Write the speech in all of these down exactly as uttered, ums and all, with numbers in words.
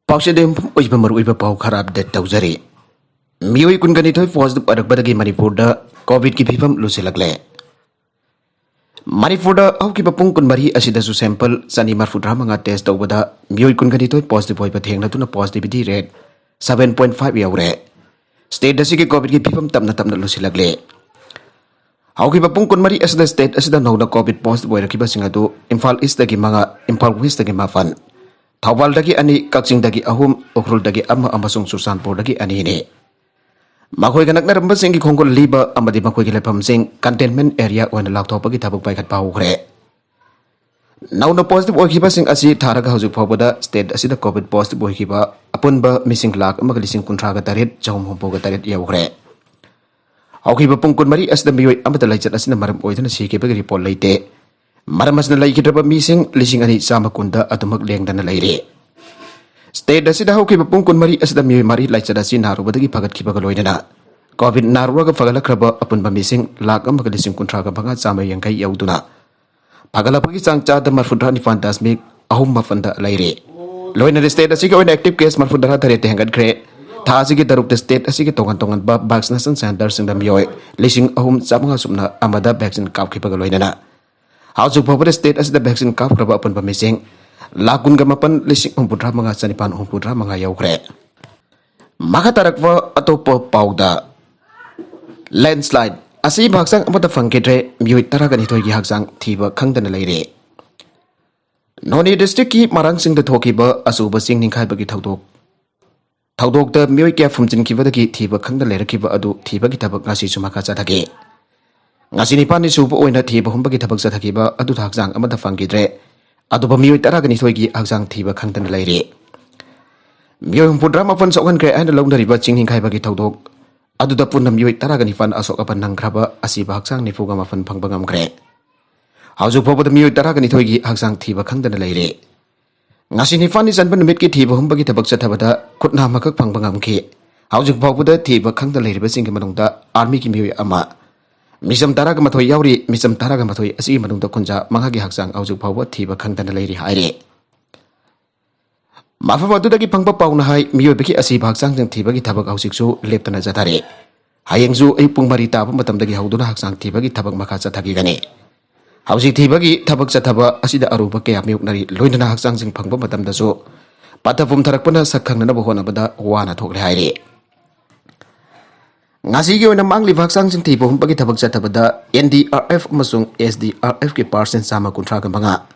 ꯄꯥꯎꯆꯦꯗ ꯌꯨꯝꯐꯝ ꯑꯣꯏꯕ ꯃꯔꯨꯑꯣꯏꯕ ꯄꯥꯎ ꯈꯔ ꯑꯞꯗꯦꯠ ꯇꯧꯖꯔꯤ꯫ ꯃꯤꯑꯣꯏ ꯀꯨꯟꯒ ꯅꯤꯊꯣꯏ ꯄꯣꯖꯤꯇꯤꯚ ꯑꯣꯏꯔꯛꯄꯗꯒꯤ ꯃꯅꯤꯄꯨꯔꯗ ꯀꯣꯚꯤꯗꯀꯤ ꯐꯤꯕꯝ ꯂꯨꯁꯤꯜꯂꯛꯂꯦ꯫ ꯃꯅꯤꯄꯨꯔꯗ ꯍꯧꯈꯤꯕ ꯄꯨꯡ ꯀꯨꯟꯃꯔꯤ ꯑꯁꯤꯗꯁꯨ ꯁꯦꯝꯄꯜ ꯆꯅꯤ ꯃꯔꯤꯐꯨꯇꯔꯥ ꯃꯉꯥ ꯇꯦꯁ ꯇꯧꯕꯗ ꯃꯤꯑꯣꯏ ꯀꯨꯟꯒ ꯅꯤꯊꯣꯏ ꯄꯣꯖꯤꯇꯤꯚ ꯑꯣꯏꯕ ꯊꯦꯡꯅꯗꯨꯅ positivity rate seven point five ꯌꯧꯔꯦ꯫ ꯁ꯭ꯇꯦꯠ ꯑꯁꯤꯒꯤ ꯀꯣꯚꯤꯗꯀꯤ ꯐꯤꯕꯝ ꯇꯞꯅ ꯇꯞꯅ ꯂꯨꯁꯤꯜꯂꯛꯂꯦ꯫ ꯍꯧꯈꯤꯕ ꯄꯨꯡ ꯀꯨꯟꯃꯔꯤ ꯑꯁꯤꯗ ꯁ꯭ꯇꯦꯠ ꯑꯁꯤꯗ ꯅꯧꯅ ꯀꯣꯚꯤꯗ ꯄꯣꯖꯤꯇꯤꯚ ꯑꯣꯏꯔꯛꯈꯤꯕꯁꯤꯡ ꯑꯗꯨ ꯏꯝꯐꯥꯜ ꯏꯁꯇꯒꯤ ꯃꯉꯥ, ꯏꯝꯐꯥꯜ ꯋꯦꯁꯇꯒꯤ ꯃꯥꯄꯟ, ꯊꯧꯕꯥꯜꯗꯒꯤ ꯑꯅꯤ, ꯀꯛꯆꯤꯡꯗꯒꯤ ꯑꯍꯨꯝ, ꯎꯈ꯭ꯔꯨꯜꯗꯒꯤ ꯑꯃ ꯑꯃꯁꯨꯡ ꯆꯨꯔꯆꯥꯟꯄꯨꯔꯗꯒꯤ ꯑꯅꯤꯅꯤ꯫ ꯃꯈꯣꯏꯒ ꯅꯛꯅꯔꯝꯕꯁꯤꯡꯒꯤ ꯈꯣꯡꯒꯨꯜ ꯂꯤꯕ ꯑꯃꯗꯤ ꯃꯈꯣꯏꯒꯤ ꯂꯩꯐꯝꯁꯤꯡ ꯀꯟꯇꯦꯟꯃꯦꯟ ꯑꯦꯔꯤꯌꯥ ꯑꯣꯏꯅ ꯂꯥꯎꯊꯣꯛꯄꯒꯤ ꯊꯕꯛ ꯄꯥꯏꯈꯠꯄ ꯍꯧꯈ꯭ꯔꯦ꯫ ꯅꯧꯅ ꯄꯣꯖꯤꯇꯤꯚ ꯑꯣꯏꯈꯤꯕꯁꯤꯡ ꯑꯁꯤ ꯊꯥꯔꯒ ꯍꯧꯖꯤꯛ ꯐꯥꯎꯕꯗ ꯁ꯭ꯇꯦꯠ ꯑꯁꯤꯗ ꯀꯣꯚꯤꯗ ꯄꯣꯖꯤꯇꯤꯚ ꯑꯣꯏꯈꯤꯕ ꯑꯄꯨꯟꯕ ꯃꯤꯁꯤꯡ ꯂꯥꯈ ꯑꯃꯒ ꯂꯤꯁꯤꯡ ꯀꯨꯟꯊ꯭ꯔꯥꯒ ꯇꯔꯦꯠ ꯆꯍꯨꯝ ꯍꯨꯝꯐꯨꯒ ꯇꯔꯦꯠ ꯌꯧꯈ꯭ꯔꯦ꯫ ꯍꯧꯈꯤꯕ ꯄꯨꯡ ꯀꯨꯟꯃꯔꯤ ꯑꯁꯤꯗ ꯃꯤꯑꯣꯏ ꯑꯃꯠꯇ ꯂꯥꯏꯆꯠ ꯑꯁꯤꯅ ꯃꯔꯝ ꯑꯣꯏꯗꯨꯅ ꯁꯤꯈꯤꯕꯒꯤ ꯔꯤꯄꯣꯔꯠ ꯂꯩꯇꯦ꯫ ꯃꯔꯝ ꯑꯁꯤꯅ ꯂꯩꯈꯤꯗ꯭ꯔꯕ ꯃꯤꯁꯤꯡ ꯂꯤꯁꯤꯡ ꯑꯅꯤ ꯆꯥꯝꯃ ꯀꯨꯟꯗ ꯑꯗꯨꯃꯛ ꯂꯦꯡꯗꯅ ꯂꯩꯔꯤ꯫ ꯁ꯭ꯇꯦꯠ ꯑꯁꯤꯗ ꯍꯧꯈꯤꯕ ꯄꯨꯡ ꯀꯨꯟꯃꯔꯤ ꯑꯁꯤꯗ ꯃꯤꯑꯣꯏ ꯃꯔꯤ ꯂꯥꯏꯆꯠ ꯑꯁꯤ ꯅꯥꯔꯨꯕꯗꯒꯤ ꯐꯒꯠꯈꯤꯕꯒ ꯂꯣꯏꯅꯅ ꯀꯣꯚꯤꯗ ꯅꯥꯔꯨꯔꯒ ꯐꯒꯠꯂꯛꯈ꯭ꯔꯕ ꯑꯄꯨꯟꯕ ꯃꯤꯁꯤꯡ ꯂꯥꯈ ꯑꯃꯒ ꯂꯤꯁꯤꯡ ꯀꯨꯟꯊ꯭ꯔꯥꯒ ꯃꯉꯥ ꯆꯥꯝꯃ ꯌꯥꯡꯈꯩ ꯌꯧꯗꯨꯅ ꯐꯒꯠꯂꯛꯄꯒꯤ ꯆꯥꯡ ꯆꯥꯗ ꯃꯔꯤꯐꯨꯇꯔꯥ ꯅꯤꯄꯥꯟ ꯗꯁꯃꯤꯛ ꯑꯍꯨꯝ ꯃꯥꯄꯟꯗ ꯂꯩꯔꯦ꯫ ꯂꯣꯏꯅ ꯁ꯭ꯇꯦꯠ ꯑꯁꯤꯒꯤ ꯑꯣꯏꯅ ꯑꯦꯛꯇꯤꯚ ꯀꯦꯁ ꯃꯔꯤꯐꯨꯇꯔꯥ ꯇꯔꯦꯠꯇ ꯍꯦꯟꯒꯠꯈ꯭ꯔꯦ꯫ ꯊꯥ ꯑꯁꯤꯒꯤ ꯇꯔꯨꯛꯇ ꯁ꯭ꯇꯦꯠ ꯑꯁꯤꯒꯤ ꯇꯣꯉꯥꯟ ꯇꯣꯉꯥꯟꯕ ꯚꯦꯛꯁꯤꯅꯦꯁꯟ ꯁꯦꯟꯇꯔꯁꯤꯡꯗ ꯃꯤꯑꯣꯏ ꯂꯤꯁꯤꯡ ꯑꯍꯨꯝ ꯆꯥꯝꯃꯉꯥ ꯁꯨꯞꯅ ꯑꯃꯗ ꯚꯦꯛꯁꯤꯟ ꯀꯥꯞꯈꯤꯕꯒ ꯂꯣꯏꯅꯅ ꯍꯧꯖꯤꯛ ꯐꯥꯎꯕꯗ ꯁ꯭ꯇꯦꯠ ꯑꯁꯤꯗ ꯚꯦꯛꯁꯤꯟ ꯀꯥꯞꯈ꯭ꯔꯕ ꯑꯄꯨꯟꯕ ꯃꯤꯁꯤꯡ ꯂꯥꯈ ꯀꯨꯟꯒ ꯃꯥꯄꯟ ꯂꯤꯁꯤꯡ ꯍꯨꯝꯐꯨꯇꯔꯥ ꯃꯉꯥ ꯆꯅꯤꯄꯥꯟ ꯍꯨꯝꯐꯨꯇꯔꯥ ꯃꯉꯥ ꯌꯧꯈ꯭ꯔꯦ꯫ ꯃꯈꯥ ꯇꯥꯔꯛꯄ ꯑꯇꯣꯞꯄ ꯄꯥꯎꯗ, ꯂꯦꯟꯁꯂꯥꯏꯠ ꯑꯁꯤꯕ ꯍꯛꯆꯥꯡ ꯑꯃꯠꯇ ꯐꯪꯈꯤꯗ꯭ꯔꯦ, ꯃꯤꯑꯣꯏ ꯇꯔꯥꯒ ꯅꯤꯊꯣꯏꯒꯤ ꯍꯛꯆꯥꯡ ꯊꯤꯕ ꯈꯪꯗꯅ ꯂꯩꯔꯦ꯫ ꯅꯣꯅꯦ ꯗꯤꯁꯇ꯭ꯔꯤꯛꯀꯤ ꯃꯔꯥꯡꯁꯤꯡꯗ ꯊꯣꯛꯈꯤꯕ ꯑꯆꯧꯕ ꯆꯤꯡ ꯅꯤꯡꯈꯥꯏꯕꯒꯤ ꯊꯧꯗꯣꯛ, ꯊꯧꯗꯣꯛꯇ ꯃꯤꯑꯣꯏ ꯀꯌꯥ ꯐꯨꯝꯖꯤꯟꯈꯤꯕꯗꯒꯤ ꯊꯤꯕ ꯈꯪꯗꯅ ꯂꯩꯔꯛꯈꯤꯕ ꯑꯗꯨ ꯊꯤꯕꯒꯤ ꯊꯕꯛ ꯉꯁꯤꯁꯨ ꯃꯈꯥ ꯆꯠꯊꯈꯤ꯫ ꯉꯁꯤ ꯅꯤꯄꯥꯜꯅꯤ ꯁꯨꯕ ꯑꯣꯏꯅ ꯊꯤꯕ ꯍꯨꯝꯕꯒꯤ ꯊꯕꯛ ꯆꯠꯊꯈꯤꯕ ꯑꯗꯨꯗ ꯍꯛꯆꯥꯡ ꯑꯃꯠꯇ ꯐꯪꯈꯤꯗ꯭ꯔꯦ꯫ ꯑꯗꯨꯕꯨ ꯃꯤꯑꯣꯏ ꯇꯔꯥꯒ ꯅꯤꯊꯣꯏꯒꯤ ꯍꯛꯆꯥꯡ ꯊꯤꯕ ꯈꯪꯗꯅ ꯂꯩꯔꯤ꯫ ꯃꯤꯑꯣꯏ ꯍꯨꯝꯐꯨꯇꯔꯥ ꯃꯥꯄꯟ ꯁꯣꯛꯍꯟꯈ꯭ꯔꯦ ꯍꯥꯏꯅ ꯂꯧꯅꯔꯤꯕ ꯆꯤꯡ ꯅꯤꯡꯈꯥꯏꯕꯒꯤ ꯊꯧꯗꯣꯛ ꯑꯗꯨꯗ ꯄꯨꯟꯅ ꯃꯤꯑꯣꯏ ꯇꯔꯥꯒ ꯅꯤꯄꯥꯟ ꯑꯁꯣꯛ ꯑꯄꯟ ꯅꯪꯈ꯭ꯔꯕ ꯑꯁꯤꯕ ꯍꯛꯆꯥꯡ ꯅꯤꯐꯨꯒ ꯃꯥꯄꯟ ꯐꯪꯕ ꯉꯝꯈ꯭ꯔꯦ꯫ ꯍꯧꯖꯤꯛ ꯐꯥꯎꯕꯗ ꯃꯤꯑꯣꯏ ꯇꯔꯥꯒ ꯅꯤꯊꯣꯏꯒꯤ ꯍꯛꯆꯥꯡ ꯊꯤꯕ ꯈꯪꯗꯅ ꯂꯩꯔꯤ꯫ ꯉꯁꯤ ꯅꯤꯄꯥꯜꯅꯤ ꯆꯟꯕ ꯅꯨꯃꯤꯠꯀꯤ ꯊꯤꯕ ꯍꯨꯝꯕꯒꯤ ꯊꯕꯛ ꯆꯠꯊꯕꯗ ꯈꯨꯠ ꯅꯥꯝꯃꯈꯛ ꯐꯪꯕ ꯉꯝꯈꯤ꯫ ꯍꯧꯖꯤꯛ ꯐꯥꯎꯕꯗ ꯊꯤꯕ ꯈꯪꯗ ꯂꯩꯔꯤꯕꯁꯤꯡꯒꯤ ꯃꯅꯨꯡꯗ ꯑꯥꯔꯃꯤꯒꯤ ꯃꯤꯑꯣꯏ ꯑꯃ, ꯃꯤꯆꯝ ꯇꯔꯥꯒ ꯃꯥꯊꯣꯏ ꯌꯥꯎꯔꯤ꯫ ꯃꯤꯆꯝ ꯇꯔꯥꯒ ꯃꯥꯊꯣꯏ ꯑꯁꯤꯒꯤ ꯃꯅꯨꯡꯗ ꯀꯨꯟꯖꯥ ꯃꯉꯥꯒꯤ ꯍꯛꯆꯥꯡ ꯍꯧꯖꯤꯛ ꯐꯥꯎꯕ ꯊꯤꯕ ꯈꯪꯗꯅ ꯂꯩꯔꯤ ꯍꯥꯏꯔꯤ꯫ ꯃꯐꯝ ꯑꯗꯨꯗꯒꯤ ꯐꯪꯕ ꯄꯥꯎꯅ ꯍꯥꯏ, ꯃꯤꯑꯣꯏꯕꯒꯤ ꯑꯁꯤꯕ ꯍꯛꯆꯥꯡꯁꯤꯡ ꯊꯤꯕꯒꯤ ꯊꯕꯛ ꯍꯧꯖꯤꯛꯁꯨ ꯂꯦꯞꯇꯅ ꯆꯠꯊꯔꯤ꯫ ꯍꯌꯦꯡꯁꯨ ꯑꯌꯨꯛ ꯄꯨꯡ ꯃꯔꯤ ꯇꯥꯕ ꯃꯇꯝꯗꯒꯤ ꯍꯧꯗꯨꯅ ꯍꯛꯆꯥꯡ ꯊꯤꯕꯒꯤ ꯊꯕꯛ ꯃꯈꯥ ꯆꯠꯊꯈꯤꯒꯅꯤ꯫ ꯍꯧꯖꯤꯛ ꯊꯤꯕꯒꯤ ꯊꯕꯛ ꯆꯠꯊꯕ ꯑꯁꯤꯗ ꯑꯔꯨꯕ ꯀꯌꯥ ꯃꯥꯌꯣꯛꯅꯔꯤ, ꯂꯣꯏꯅꯅ ꯍꯛꯆꯥꯡꯁꯤꯡ ꯐꯪꯕ ꯃꯇꯝꯗꯁꯨ ꯄꯠꯊ ꯄꯨꯝꯊꯔꯛꯄꯅ ꯁꯛ ꯈꯪꯅꯅꯕ ꯍꯣꯠꯅꯕꯗ ꯋꯥꯅ ꯊꯣꯛꯂꯦ ꯍꯥꯏꯔꯤ꯫ ꯉꯁꯤꯒꯤ ꯑꯣꯏꯅ ꯃꯥꯡꯂꯤꯕ ꯍꯛꯆꯥꯡꯁꯤꯡ ꯊꯤꯕ ꯍꯨꯝꯕꯒꯤ ꯊꯕꯛ ꯆꯠꯊꯕꯗ ꯑꯦꯟ ꯗꯤ ꯑꯥꯔ ꯑꯦꯐ ꯑꯃꯁꯨꯡ ꯑꯦꯁ ꯗꯤ ꯑꯥꯔ ꯑꯦꯐꯀꯤ ꯄꯥꯔꯁꯟ ꯆꯥꯝꯃ ꯀꯨꯟꯊ꯭ꯔꯥꯒ ꯃꯉꯥ,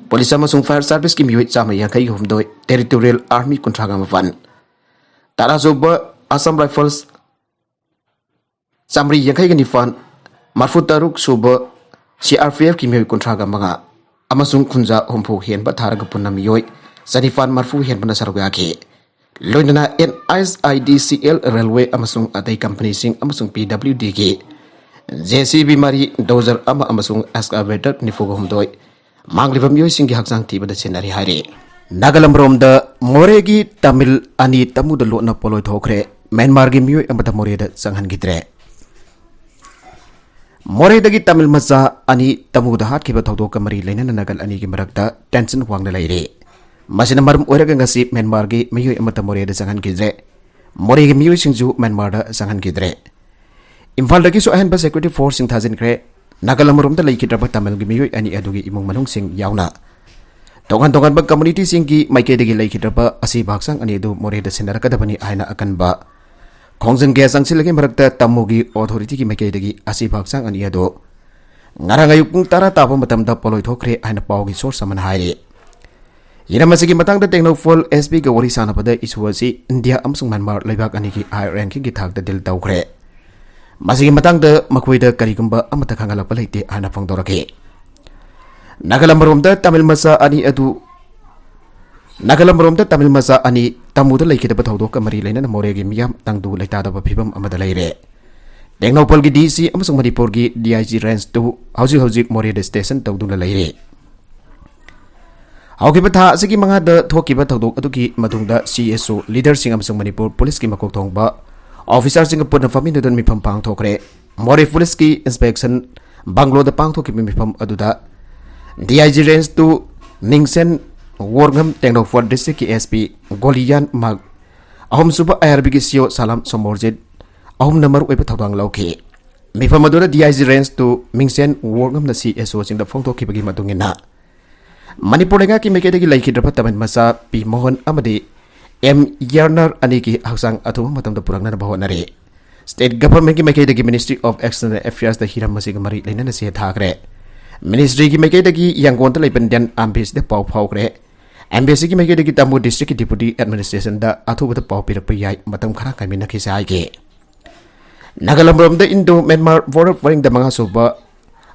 ꯄꯨꯂꯤꯁ ꯑꯃꯁꯨꯡ ꯐꯥꯌꯔ ꯁꯥꯔꯚꯤꯁꯀꯤ ꯃꯤꯑꯣꯏ ꯆꯥꯝꯃ ꯌꯥꯡꯈꯩꯒ ꯍꯨꯝꯗꯣꯏ, ꯇꯦꯔꯤꯇꯣꯔꯤꯌꯦꯜ ꯑꯥꯔꯃꯤ ꯀꯨꯟꯊ꯭ꯔꯥꯒ ꯃꯥꯄꯟ, ꯇꯔꯥꯁꯨꯕ ꯑꯁꯥꯝ ꯔꯥꯏꯐꯜꯁ ꯆꯥꯃꯔꯤ ꯌꯥꯡꯈꯩꯒ ꯅꯤꯄꯥꯟ, ꯃꯔꯐꯨ ꯇꯔꯨꯛ ꯁꯨꯕ ꯁꯤ ꯑꯥꯔ ꯄꯤ ꯑꯦꯐꯀꯤ ꯃꯤꯑꯣꯏ ꯀꯨꯟꯊ꯭ꯔꯥꯒ ꯃꯉꯥ ꯑꯃꯁꯨꯡ ꯈꯨꯟꯖꯥ ꯍꯨꯝꯐꯨ ꯍꯦꯟꯕ ꯊꯥꯔꯒ ꯄꯨꯟꯅ ꯃꯤꯑꯣꯏ ꯆꯅꯤꯄꯥꯟ ꯃꯔꯐꯨ ꯍꯦꯟꯕꯅ ꯁꯔꯨꯛ ꯌꯥꯈꯤ꯫ ꯂꯣꯏꯅꯅ and I S I D C L, railway ꯑꯃꯁꯨꯡ ꯑꯇꯩ ꯀꯝꯄꯅꯤꯁꯤꯡ ꯑꯃꯁꯨꯡ ꯄꯤ ꯗꯕ꯭ꯂꯤꯎ ꯗꯤꯒꯤ ꯖꯦ ꯁꯤ ꯕꯤ ꯃꯔꯤ, ꯗꯣꯖꯔ ꯑꯃ ꯑꯃꯁꯨꯡ ꯑꯦꯛꯁꯀꯥꯚꯦꯇꯔ ꯅꯤꯐꯨꯒ ꯍꯨꯝꯗꯣꯏ ꯃꯥꯡꯂꯤꯕ ꯃꯤꯑꯣꯏꯁꯤꯡꯒꯤ ꯍꯛꯆꯥꯡ ꯊꯤꯕꯗ ꯁꯤꯖꯤꯟꯅꯔꯤ ꯍꯥꯏꯔꯤ꯫ ꯅꯥꯒꯥꯂꯝꯔꯣꯝꯗ ꯃꯣꯔꯦꯒꯤ ꯇꯥꯃꯤꯜ ꯑꯅꯤ ꯇꯥꯃꯨꯗ ꯂꯣꯠꯅ ꯄꯣꯂꯣꯏ ꯊꯣꯛꯈ꯭ꯔꯦ꯫ ꯃ꯭ꯌꯥꯟꯃꯥꯔꯒꯤ ꯃꯤꯑꯣꯏ ꯑꯃꯗ ꯃꯣꯔꯦꯗ ꯆꯪꯍꯟꯈꯤꯗ꯭ꯔꯦ꯫ ꯃꯣꯔꯦꯗꯒꯤ ꯇꯥꯃꯤꯜ ꯃꯆꯥ ꯑꯅꯤ ꯇꯥꯃꯨꯗ ꯍꯥꯠꯈꯤꯕ ꯊꯧꯗꯣꯛꯀ ꯃꯔꯤ ꯂꯩꯅꯅ ꯅꯥꯒꯜ ꯑꯅꯤꯒꯤ ꯃꯔꯛꯇ ꯇꯦꯟꯁꯟ ꯋꯥꯡꯅ ꯂꯩꯔꯤ꯫ ꯃꯁꯤꯅ ꯃꯔꯝ ꯑꯣꯏꯔꯒ ꯉꯁꯤ ꯃ꯭ꯌꯥꯟꯃꯥꯔꯒꯤ ꯃꯤꯑꯣꯏ ꯑꯃꯠꯇ ꯃꯣꯔꯦꯗ ꯆꯪꯍꯟꯈꯤꯗ꯭ꯔꯦ꯫ ꯃꯣꯔꯦꯒꯤ ꯃꯤꯑꯣꯏꯁꯤꯡꯁꯨ ꯃ꯭ꯌꯥꯟꯃꯥꯔꯗ ꯆꯪꯍꯟꯈꯤꯗ꯭ꯔꯦ꯫ ꯏꯝꯐꯥꯜꯗꯒꯤꯁꯨ ꯑꯍꯦꯟꯕ ꯁꯦꯀ꯭ꯌꯨꯔꯤꯇꯤ ꯐꯣꯔꯁꯁꯤꯡ ꯊꯥꯖꯤꯟꯈ꯭ꯔꯦ꯫ ꯅꯥꯒꯥꯂꯝꯔꯣꯝꯗ ꯂꯩꯈꯤꯗ꯭ꯔꯕ ꯇꯥꯃꯤꯜꯒꯤ ꯃꯤꯑꯣꯏ ꯑꯅꯤ ꯑꯗꯨꯒꯤ ꯏꯃꯨꯡ ꯃꯅꯨꯡꯁꯤꯡ ꯌꯥꯎꯅ ꯇꯣꯉꯥꯟ ꯇꯣꯉꯥꯟꯕ ꯀꯝꯃꯨꯅꯤꯇꯤꯁꯤꯡꯒꯤ ꯃꯥꯏꯀꯩꯗꯒꯤ ꯂꯩꯈꯤꯗ꯭ꯔꯕ ꯑꯁꯤꯕ ꯍꯛꯆꯥꯡ ꯑꯅꯤ ꯑꯗꯨ ꯃꯣꯔꯦꯗ ꯁꯤꯟꯅꯔꯛꯀꯗꯕꯅꯤ ꯍꯥꯏꯅ ꯑꯀꯟꯕ ꯈꯣꯡꯖꯪ ꯀꯌꯥ ꯆꯪꯁꯤꯜꯂꯤꯉꯩ ꯃꯔꯛꯇ ꯇꯥꯃꯨꯒꯤ ꯑꯣꯊꯣꯔꯤꯇꯤꯒꯤ ꯃꯥꯏꯀꯩꯗꯒꯤ ꯑꯁꯤꯕ ꯍꯛꯆꯥꯡ ꯑꯅꯤ ꯑꯗꯨ ꯉꯔꯥꯡ ꯑꯌꯨꯛ ꯄꯨꯡ ꯇꯔꯥ ꯇꯥꯕ ꯃꯇꯝꯗ ꯄꯣꯂꯣꯏ ꯊꯣꯛꯈ꯭ꯔꯦ ꯍꯥꯏꯅ ꯄꯥꯎꯒꯤ ꯁꯣꯔꯁ ꯑꯃꯅ ꯍꯥꯏꯔꯤ꯫ ꯍꯤꯔꯝ ꯑꯁꯤꯒꯤ ꯃꯇꯥꯡꯗ ꯇꯦꯡꯅꯧꯄꯜ ꯑꯦꯁ ꯄꯤꯒ ꯋꯥꯔꯤ ꯁꯥꯟꯅꯕꯗ ꯏꯁꯨ ꯑꯁꯤ ꯏꯟꯗꯤꯌꯥ ꯑꯃꯁꯨꯡ ꯃ꯭ꯌꯥꯟꯃꯥꯔ ꯂꯩꯕꯥꯛ ꯑꯅꯤꯒꯤ ꯍꯥꯏ ꯔꯦꯡꯀꯤꯡꯒꯤ ꯊꯥꯛꯇ ꯗꯤꯜ ꯇꯧꯈ꯭ꯔꯦ꯫ ꯃꯁꯤꯒꯤ ꯃꯇꯥꯡꯗ ꯃꯈꯣꯏꯗ ꯀꯔꯤꯒꯨꯝꯕ ꯑꯃꯠꯇ ꯈꯪꯍꯜꯂꯛꯄ ꯂꯩꯇꯦ ꯍꯥꯏꯅ ꯐꯣꯡꯗꯣꯔꯛꯈꯤ꯫ ꯅꯥꯒꯥꯂꯝꯔꯣꯝꯗ ꯇꯥꯃꯤꯜ ꯃꯆꯥ ꯑꯅꯤ ꯑꯗꯨ ꯅꯥꯒꯥꯂꯝꯔꯣꯝꯗ ꯇꯥꯃꯤꯜ ꯃꯆꯥ ꯑꯅꯤ ꯇꯥꯃꯨꯗ ꯂꯩꯈꯤꯗꯕ ꯊꯧꯗꯣꯛꯀ ꯃꯔꯤ ꯂꯩꯅꯅ ꯃꯣꯔꯦꯒꯤ ꯃꯤꯌꯥꯝ ꯇꯪꯗꯨ ꯂꯩꯇꯥꯗꯕ ꯐꯤꯕꯝ ꯑꯃꯗ ꯂꯩꯔꯦ꯫ ꯇꯦꯡꯅꯧꯄꯜꯒꯤ ꯗꯤ ꯁꯤ ꯑꯃꯁꯨꯡ ꯃꯅꯤꯄꯨꯔꯒꯤ ꯗꯤ ꯑꯥꯏ ꯖꯤ ꯔꯦꯟꯖ ꯇꯨ ꯍꯧꯖꯤꯛ ꯍꯧꯖꯤꯛ ꯃꯣꯔꯦꯗ ꯁ꯭ꯇꯦꯁꯟ ꯇꯧꯗꯨꯅ ꯂꯩꯔꯦ꯫ ꯍꯧꯈꯤꯕ ꯊꯥ ꯑꯁꯤꯒꯤ ꯃꯉꯥꯗ ꯊꯣꯛꯈꯤꯕ ꯊꯧꯗꯣꯛ ꯑꯗꯨꯒꯤ ꯃꯇꯨꯡꯗ ꯁꯤ ꯑꯦꯁ ꯑꯣ ꯂꯤꯗꯔꯁꯤꯡ ꯑꯃꯁꯨꯡ ꯃꯅꯤꯄꯨꯔ ꯄꯨꯂꯤꯁꯀꯤ ꯃꯀꯣꯛ ꯊꯣꯡꯕ ꯑꯣꯐꯤꯁꯥꯔꯁꯤꯡꯒ ꯄꯨꯟꯅ ꯐꯝꯃꯤꯟꯅꯗꯨꯅ ꯃꯤꯐꯝ ꯄꯥꯡꯊꯣꯛꯈ꯭ꯔꯦ꯫ ꯃꯣꯔꯦ ꯄꯨꯂꯤꯁꯀꯤ ꯏꯟꯁꯄꯦꯛꯁꯟ ꯕꯪꯒ꯭ꯂꯣꯗ ꯄꯥꯡꯊꯣꯛꯈꯤꯕ ꯃꯤꯐꯝ ꯑꯗꯨꯗ D I G range two Ningshen Worngam Tengnoupal ꯗꯤꯁꯇ꯭ꯔꯤꯛꯀꯤ ꯑꯦꯁ ꯄꯤ ꯒꯣꯂꯤꯌꯥꯟ ꯃꯥꯛ, ꯑꯍꯨꯝꯁꯨꯕ ꯑꯥꯏ ꯑꯥꯔ ꯕꯤꯒꯤ ꯁꯤ ꯑꯣ ꯁꯂꯥꯝ ꯁꯣꯃꯣꯔꯖꯤꯠ, ꯑꯍꯨꯝꯅ ꯃꯔꯨꯑꯣꯏꯕ ꯊꯧꯗꯥꯡ ꯂꯧꯈꯤ꯫ ꯃꯤꯐꯝ ꯑꯗꯨꯗ D I G range two Mingchen ꯋꯣꯔꯉꯝꯅ ꯁꯤ ꯑꯦꯁ ꯑꯣꯁꯤꯡꯗ ꯐꯣꯡꯗꯣꯛꯈꯤꯕꯒꯤ ꯃꯇꯨꯡ ꯏꯟꯅ, ꯃꯅꯤꯄꯨꯔ ꯂꯩꯉꯥꯛꯀꯤ ꯃꯥꯏꯀꯩꯗꯒꯤ ꯂꯩꯈꯤꯗ꯭ꯔꯕ ꯇꯥꯃꯤꯜ ꯃꯆꯥ ꯄꯤ ꯃꯣꯍꯟ ꯑꯃꯗꯤ ꯑꯦꯝ ꯌꯥꯔꯅꯔ ꯑꯅꯤꯒꯤ ꯍꯛꯆꯥꯡ ꯑꯊꯨꯕ ꯃꯇꯝꯗ ꯄꯨꯔꯛꯅꯅꯕ ꯍꯣꯠꯅꯔꯤ꯫ ꯁ꯭ꯇꯦꯠ ꯒꯚꯔꯟꯃꯦꯟꯠꯀꯤ ꯃꯥꯏꯀꯩꯗꯒꯤ ꯃꯤꯅꯤꯁꯇ꯭ꯔꯤ ꯑꯣꯐ ꯑꯦꯛꯁꯇꯔꯅꯦꯜ ꯑꯦꯐꯤꯌꯔꯁꯇ ꯍꯤꯔꯝ ꯑꯁꯤꯒ ꯃꯔꯤ ꯂꯩꯅꯅ ꯆꯦ ꯊꯥꯈ꯭ꯔꯦ꯫ ꯃꯤꯅꯤꯁꯇ꯭ꯔꯤꯒꯤ ꯃꯥꯏꯀꯩꯗꯒꯤ ꯌꯥꯡꯒꯣꯟꯗ ꯂꯩꯕ ꯏꯟꯗꯤꯌꯟ ꯑꯦꯝꯕꯦꯁꯤꯗ ꯄꯥꯎ ꯐꯥꯎꯈ꯭ꯔꯦ꯫ ꯑꯦꯝꯕꯦꯁꯤꯒꯤ ꯃꯥꯏꯀꯩꯗꯒꯤ ꯇꯥꯃꯨ ꯗꯤꯁꯇ꯭ꯔꯤꯛꯀꯤ ꯗꯤꯄꯨꯇꯤ ꯑꯦꯗꯃꯤꯅꯤꯁꯇ꯭ꯔꯦꯁꯟꯗ ꯑꯊꯨꯕꯗ ꯄꯥꯎ ꯄꯤꯔꯛꯄ ꯌꯥꯏ, ꯃꯇꯝ ꯈꯔ ꯉꯥꯏꯃꯤꯟꯅꯈꯤꯁꯤ ꯍꯥꯏꯈꯤ꯫ ꯅꯥꯒꯥꯂꯝꯕꯝꯗ ꯏꯟꯗꯣ ꯃ꯭ꯌꯥꯟꯃꯥꯔ ꯕꯣꯔꯗꯔ ꯄꯔꯤꯡꯗ ꯃꯉꯥꯁꯨꯕ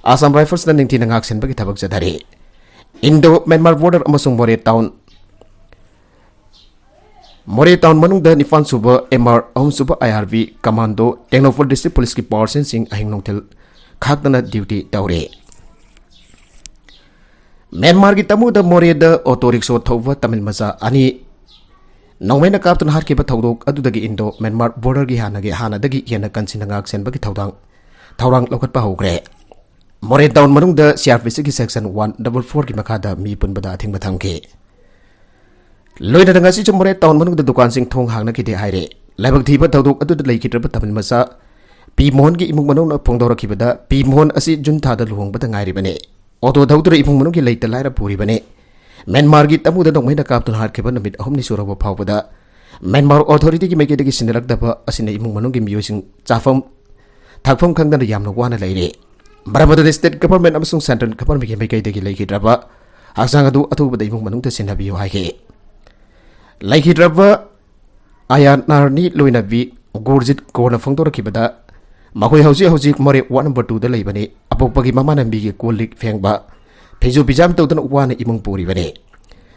ꯑꯁꯥꯝ ꯔꯥꯏꯐꯜꯁꯅ ꯅꯤꯡꯊꯤꯅ ꯉꯥꯛꯁꯦꯟꯕꯒꯤ ꯊꯕꯛ ꯆꯠꯊꯔꯤ꯫ ꯏꯟꯗꯣ ꯃ꯭ꯌꯥꯟꯃꯥꯔ ꯕꯣꯔꯗꯔ ꯑꯃꯁꯨꯡ ꯃꯣꯔꯦ ꯇꯥꯎꯟ, ꯃꯣꯔꯦ ꯇꯥꯎꯟ ꯃꯅꯨꯡꯗ ꯅꯤꯄꯥꯟꯁꯨꯕ ꯑꯦꯝ ꯑꯥꯔ, ꯑꯍꯨꯝꯁꯨꯕ I R B commando, Tengnoupal district ꯄꯨꯂꯤꯁꯀꯤ ꯄꯥꯋꯔꯁꯟꯁꯤꯡ ꯑꯍꯤꯡ ꯅꯨꯡꯊꯤꯜ ꯈꯥꯛꯇꯅ ꯗ꯭ꯌꯨꯇꯤ ꯇꯧꯔꯤ꯫ ꯃ꯭ꯌꯥꯟꯃꯥꯔꯒꯤ ꯇꯥꯃꯨꯗ ꯃꯣꯔꯦꯗ ꯑꯣꯇꯣ ꯔꯤꯛꯁꯣ ꯊꯧꯕ ꯇꯥꯃꯤꯜ ꯃꯆꯥ ꯑꯅꯤ ꯅꯣꯡꯃꯩꯅ ꯀꯥꯞꯇꯨꯅ ꯍꯥꯠꯈꯤꯕ ꯊꯧꯗꯣꯛ ꯑꯗꯨꯗꯒꯤ ꯏꯟꯗꯣ ꯃ꯭ꯌꯥꯟꯃꯥꯔ ꯕꯣꯔꯗꯔꯒꯤ ꯍꯥꯟꯅꯒꯤ, ꯍꯥꯟꯅꯗꯒꯤ ꯍꯦꯟꯅ ꯀꯟꯁꯤꯟꯅ ꯉꯥꯛ ꯁꯦꯟꯕꯒꯤ ꯊꯧꯗꯥꯡ, ꯊꯧꯔꯥꯡ ꯂꯧꯈꯠꯄ ꯍꯧꯈ꯭ꯔꯦ꯫ ꯃꯣꯔꯦ ꯇꯥꯎꯟ ꯃꯅꯨꯡꯗ ꯁꯤ ꯑꯥꯔ ꯄꯤ ꯁꯤꯒꯤ ꯁꯦꯛꯁꯟ ꯋꯥꯟ ꯗꯕꯜ ꯐꯣꯔꯒꯤ ꯃꯈꯥꯗ ꯃꯤ ꯄꯨꯟꯕꯗ ꯑꯊꯤꯡꯕ ꯊꯝꯈꯤ꯫ ꯂꯣꯏꯅꯅ ꯉꯁꯤꯁꯨ ꯃꯣꯔꯦ ꯇꯥꯎꯟ ꯃꯅꯨꯡꯗ ꯗꯨꯀꯥꯟꯁꯤꯡ ꯊꯣꯡ ꯍꯥꯡꯅꯈꯤꯗꯦ ꯍꯥꯏꯔꯦ꯫ ꯂꯥꯏꯕꯛ ꯊꯤꯕ ꯊꯧꯗꯣꯛ ꯑꯗꯨꯗ ꯂꯩꯈꯤꯗ꯭ꯔꯕ ꯇꯥꯃꯤꯜ ꯃꯆꯥ ꯄꯤ ꯃꯣꯍꯟꯒꯤ ꯏꯃꯨꯡ ꯃꯅꯨꯡꯅ ꯐꯣꯡꯗꯣꯔꯛꯈꯤꯕꯗ, ꯄꯤ ꯃꯣꯍꯟ ꯑꯁꯤ ꯖꯨꯟ ꯊꯥꯗ ꯂꯨꯍꯣꯡꯕꯗ ꯉꯥꯏꯔꯤꯕꯅꯤ꯫ ꯑꯣꯇꯣ ꯊꯧꯗꯨꯅ ꯏꯃꯨꯡ ꯃꯅꯨꯡꯒꯤ ꯂꯩꯇ ꯂꯥꯏꯔ ꯄꯨꯔꯤꯕꯅꯤ꯫ ꯃ꯭ꯌꯥꯟꯃꯥꯔꯒꯤ ꯇꯥꯃꯨꯗ ꯅꯣꯡꯃꯩꯅ ꯀꯥꯞꯇꯨꯅ ꯍꯥꯠꯈꯤꯕ ꯅꯨꯃꯤꯠ ꯑꯍꯨꯝꯅꯤ ꯁꯨꯔꯕ ꯐꯥꯎꯕꯗ ꯃ꯭ꯌꯥꯟꯃꯥꯔ ꯑꯣꯊꯣꯔꯤꯇꯤꯒꯤ ꯃꯥꯏꯀꯩꯗꯒꯤ ꯁꯤꯟꯅꯔꯛꯇꯕ ꯑꯁꯤꯅ ꯏꯃꯨꯡ ꯃꯅꯨꯡꯒꯤ ꯃꯤꯑꯣꯏꯁꯤꯡ ꯆꯥꯐꯝ ꯊꯛꯐꯝ ꯈꯪꯗꯅ ꯌꯥꯝꯅ ꯋꯥꯅ ꯂꯩꯔꯦ꯫ ꯃꯔꯝ ꯑꯗꯨꯅ ꯁ꯭ꯇꯦꯠ ꯒꯚꯔꯟꯃꯦꯟꯠ ꯑꯃꯁꯨꯡ ꯁꯦꯟꯇ꯭ꯔꯦꯜ ꯒꯚꯔꯟꯃꯦꯟꯠꯀꯤ ꯃꯥꯏꯀꯩꯗꯒꯤ ꯂꯩꯈꯤꯗ꯭ꯔꯕ ꯍꯛꯆꯥꯡ ꯑꯗꯨ ꯑꯊꯨꯕꯗ ꯏꯃꯨꯡ ꯃꯅꯨꯡꯗ ꯁꯤꯟꯅꯕꯤꯌꯨ ꯍꯥꯏꯈꯤ꯫ ꯂꯩꯈꯤꯗ꯭ꯔꯕ ꯑꯌꯥꯅꯥꯔꯅꯤ ꯂꯣꯏꯅꯕꯤ ꯒꯨꯔꯖꯤꯠ ꯀꯣꯔꯅ ꯐꯣꯡꯗꯣꯔꯛꯈꯤꯕꯗ, ꯃꯈꯣꯏ ꯍꯧꯖꯤꯛ ꯍꯧꯖꯤꯛ ꯃꯣꯔꯦ ꯋꯥꯔꯗ ꯅꯝꯕꯔ ꯇꯨꯗ ꯂꯩꯕꯅꯤ꯫ ꯑꯄꯣꯛꯄꯒꯤ ꯃꯃꯥꯅ ꯃꯤꯒꯤ ꯀꯣꯜ ꯂꯤꯛ ꯐꯦꯡꯕ, ꯐꯤꯁꯨ ꯐꯤꯖꯥꯝ ꯇꯧꯗꯨꯅ ꯋꯥꯅ ꯏꯃꯨꯡ ꯄꯨꯔꯤꯕꯅꯤ꯫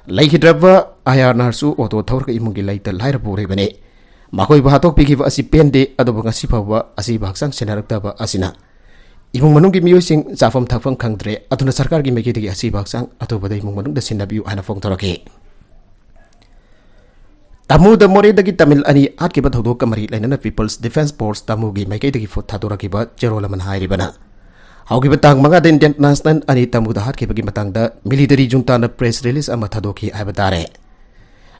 ꯂꯩꯈꯤꯗ꯭ꯔꯕ ꯑꯌꯥꯅꯥꯔꯁꯨ ꯑꯣꯇꯣ ꯊꯧꯔꯒ ꯏꯃꯨꯡꯒꯤ ꯂꯩꯇ ꯂꯥꯏꯔ ꯄꯨꯔꯤꯕꯅꯤ꯫ ꯃꯈꯣꯏꯕꯨ ꯍꯥꯠꯇꯣꯛꯄꯤꯈꯤꯕ ꯑꯁꯤ ꯄꯦꯟꯗꯦ, ꯑꯗꯨꯕꯨ ꯉꯁꯤ ꯐꯥꯎꯕ ꯑꯁꯤꯕ ꯍꯛꯆꯥꯡ ꯁꯦꯟꯅꯔꯛꯇꯕ ꯑꯁꯤꯅ ꯏꯃꯨꯡ ꯃꯅꯨꯡꯒꯤ ꯃꯤꯑꯣꯏꯁꯤꯡ ꯆꯥꯐꯝ ꯊꯛꯐꯝ ꯈꯪꯗ꯭ꯔꯦ꯫ ꯑꯗꯨꯅ ꯁꯔꯀꯥꯔꯒꯤ ꯃꯥꯏꯀꯩꯗꯒꯤ ꯑꯁꯤꯕ ꯍꯛꯆꯥꯡ ꯑꯊꯨꯕꯗ ꯏꯃꯨꯡ ꯃꯅꯨꯡꯗ ꯁꯤꯟꯅꯕꯤꯌꯨ ꯍꯥꯏꯅ ꯐꯣꯡꯗꯣꯔꯛꯈꯤ꯫ ꯇꯥꯃꯨꯗ ꯃꯣꯔꯦꯗꯒꯤ ꯇꯥꯃꯤꯜ ꯑꯅꯤ ꯍꯥꯠꯈꯤꯕ ꯊꯧꯗꯣꯛꯀ ꯃꯔꯤ ꯂꯩꯅꯅ ꯄꯤꯄꯜꯁ ꯗꯤꯐꯦꯟꯁ ꯐꯣꯔꯁ ꯇꯥꯃꯨꯒꯤ ꯃꯥꯏꯀꯩꯗꯒꯤ ꯐꯨꯠ ꯊꯥꯗꯣꯔꯛꯈꯤꯕ ꯆꯦꯔꯣꯜ ꯑꯃꯅ ꯍꯥꯏꯔꯤꯕꯅ, ꯍꯧꯈꯤꯕ ꯇꯥꯡ ꯃꯉꯥꯗ Indian national ꯑꯅꯤ ꯇꯃꯨꯗ ꯍꯥꯠꯈꯤꯕꯒꯤ ꯃꯇꯥꯡꯗ military juntaꯅ press release ꯑꯃ ꯊꯥꯗꯣꯛꯈꯤ ꯍꯥꯏꯕ ꯇꯥꯔꯦ꯫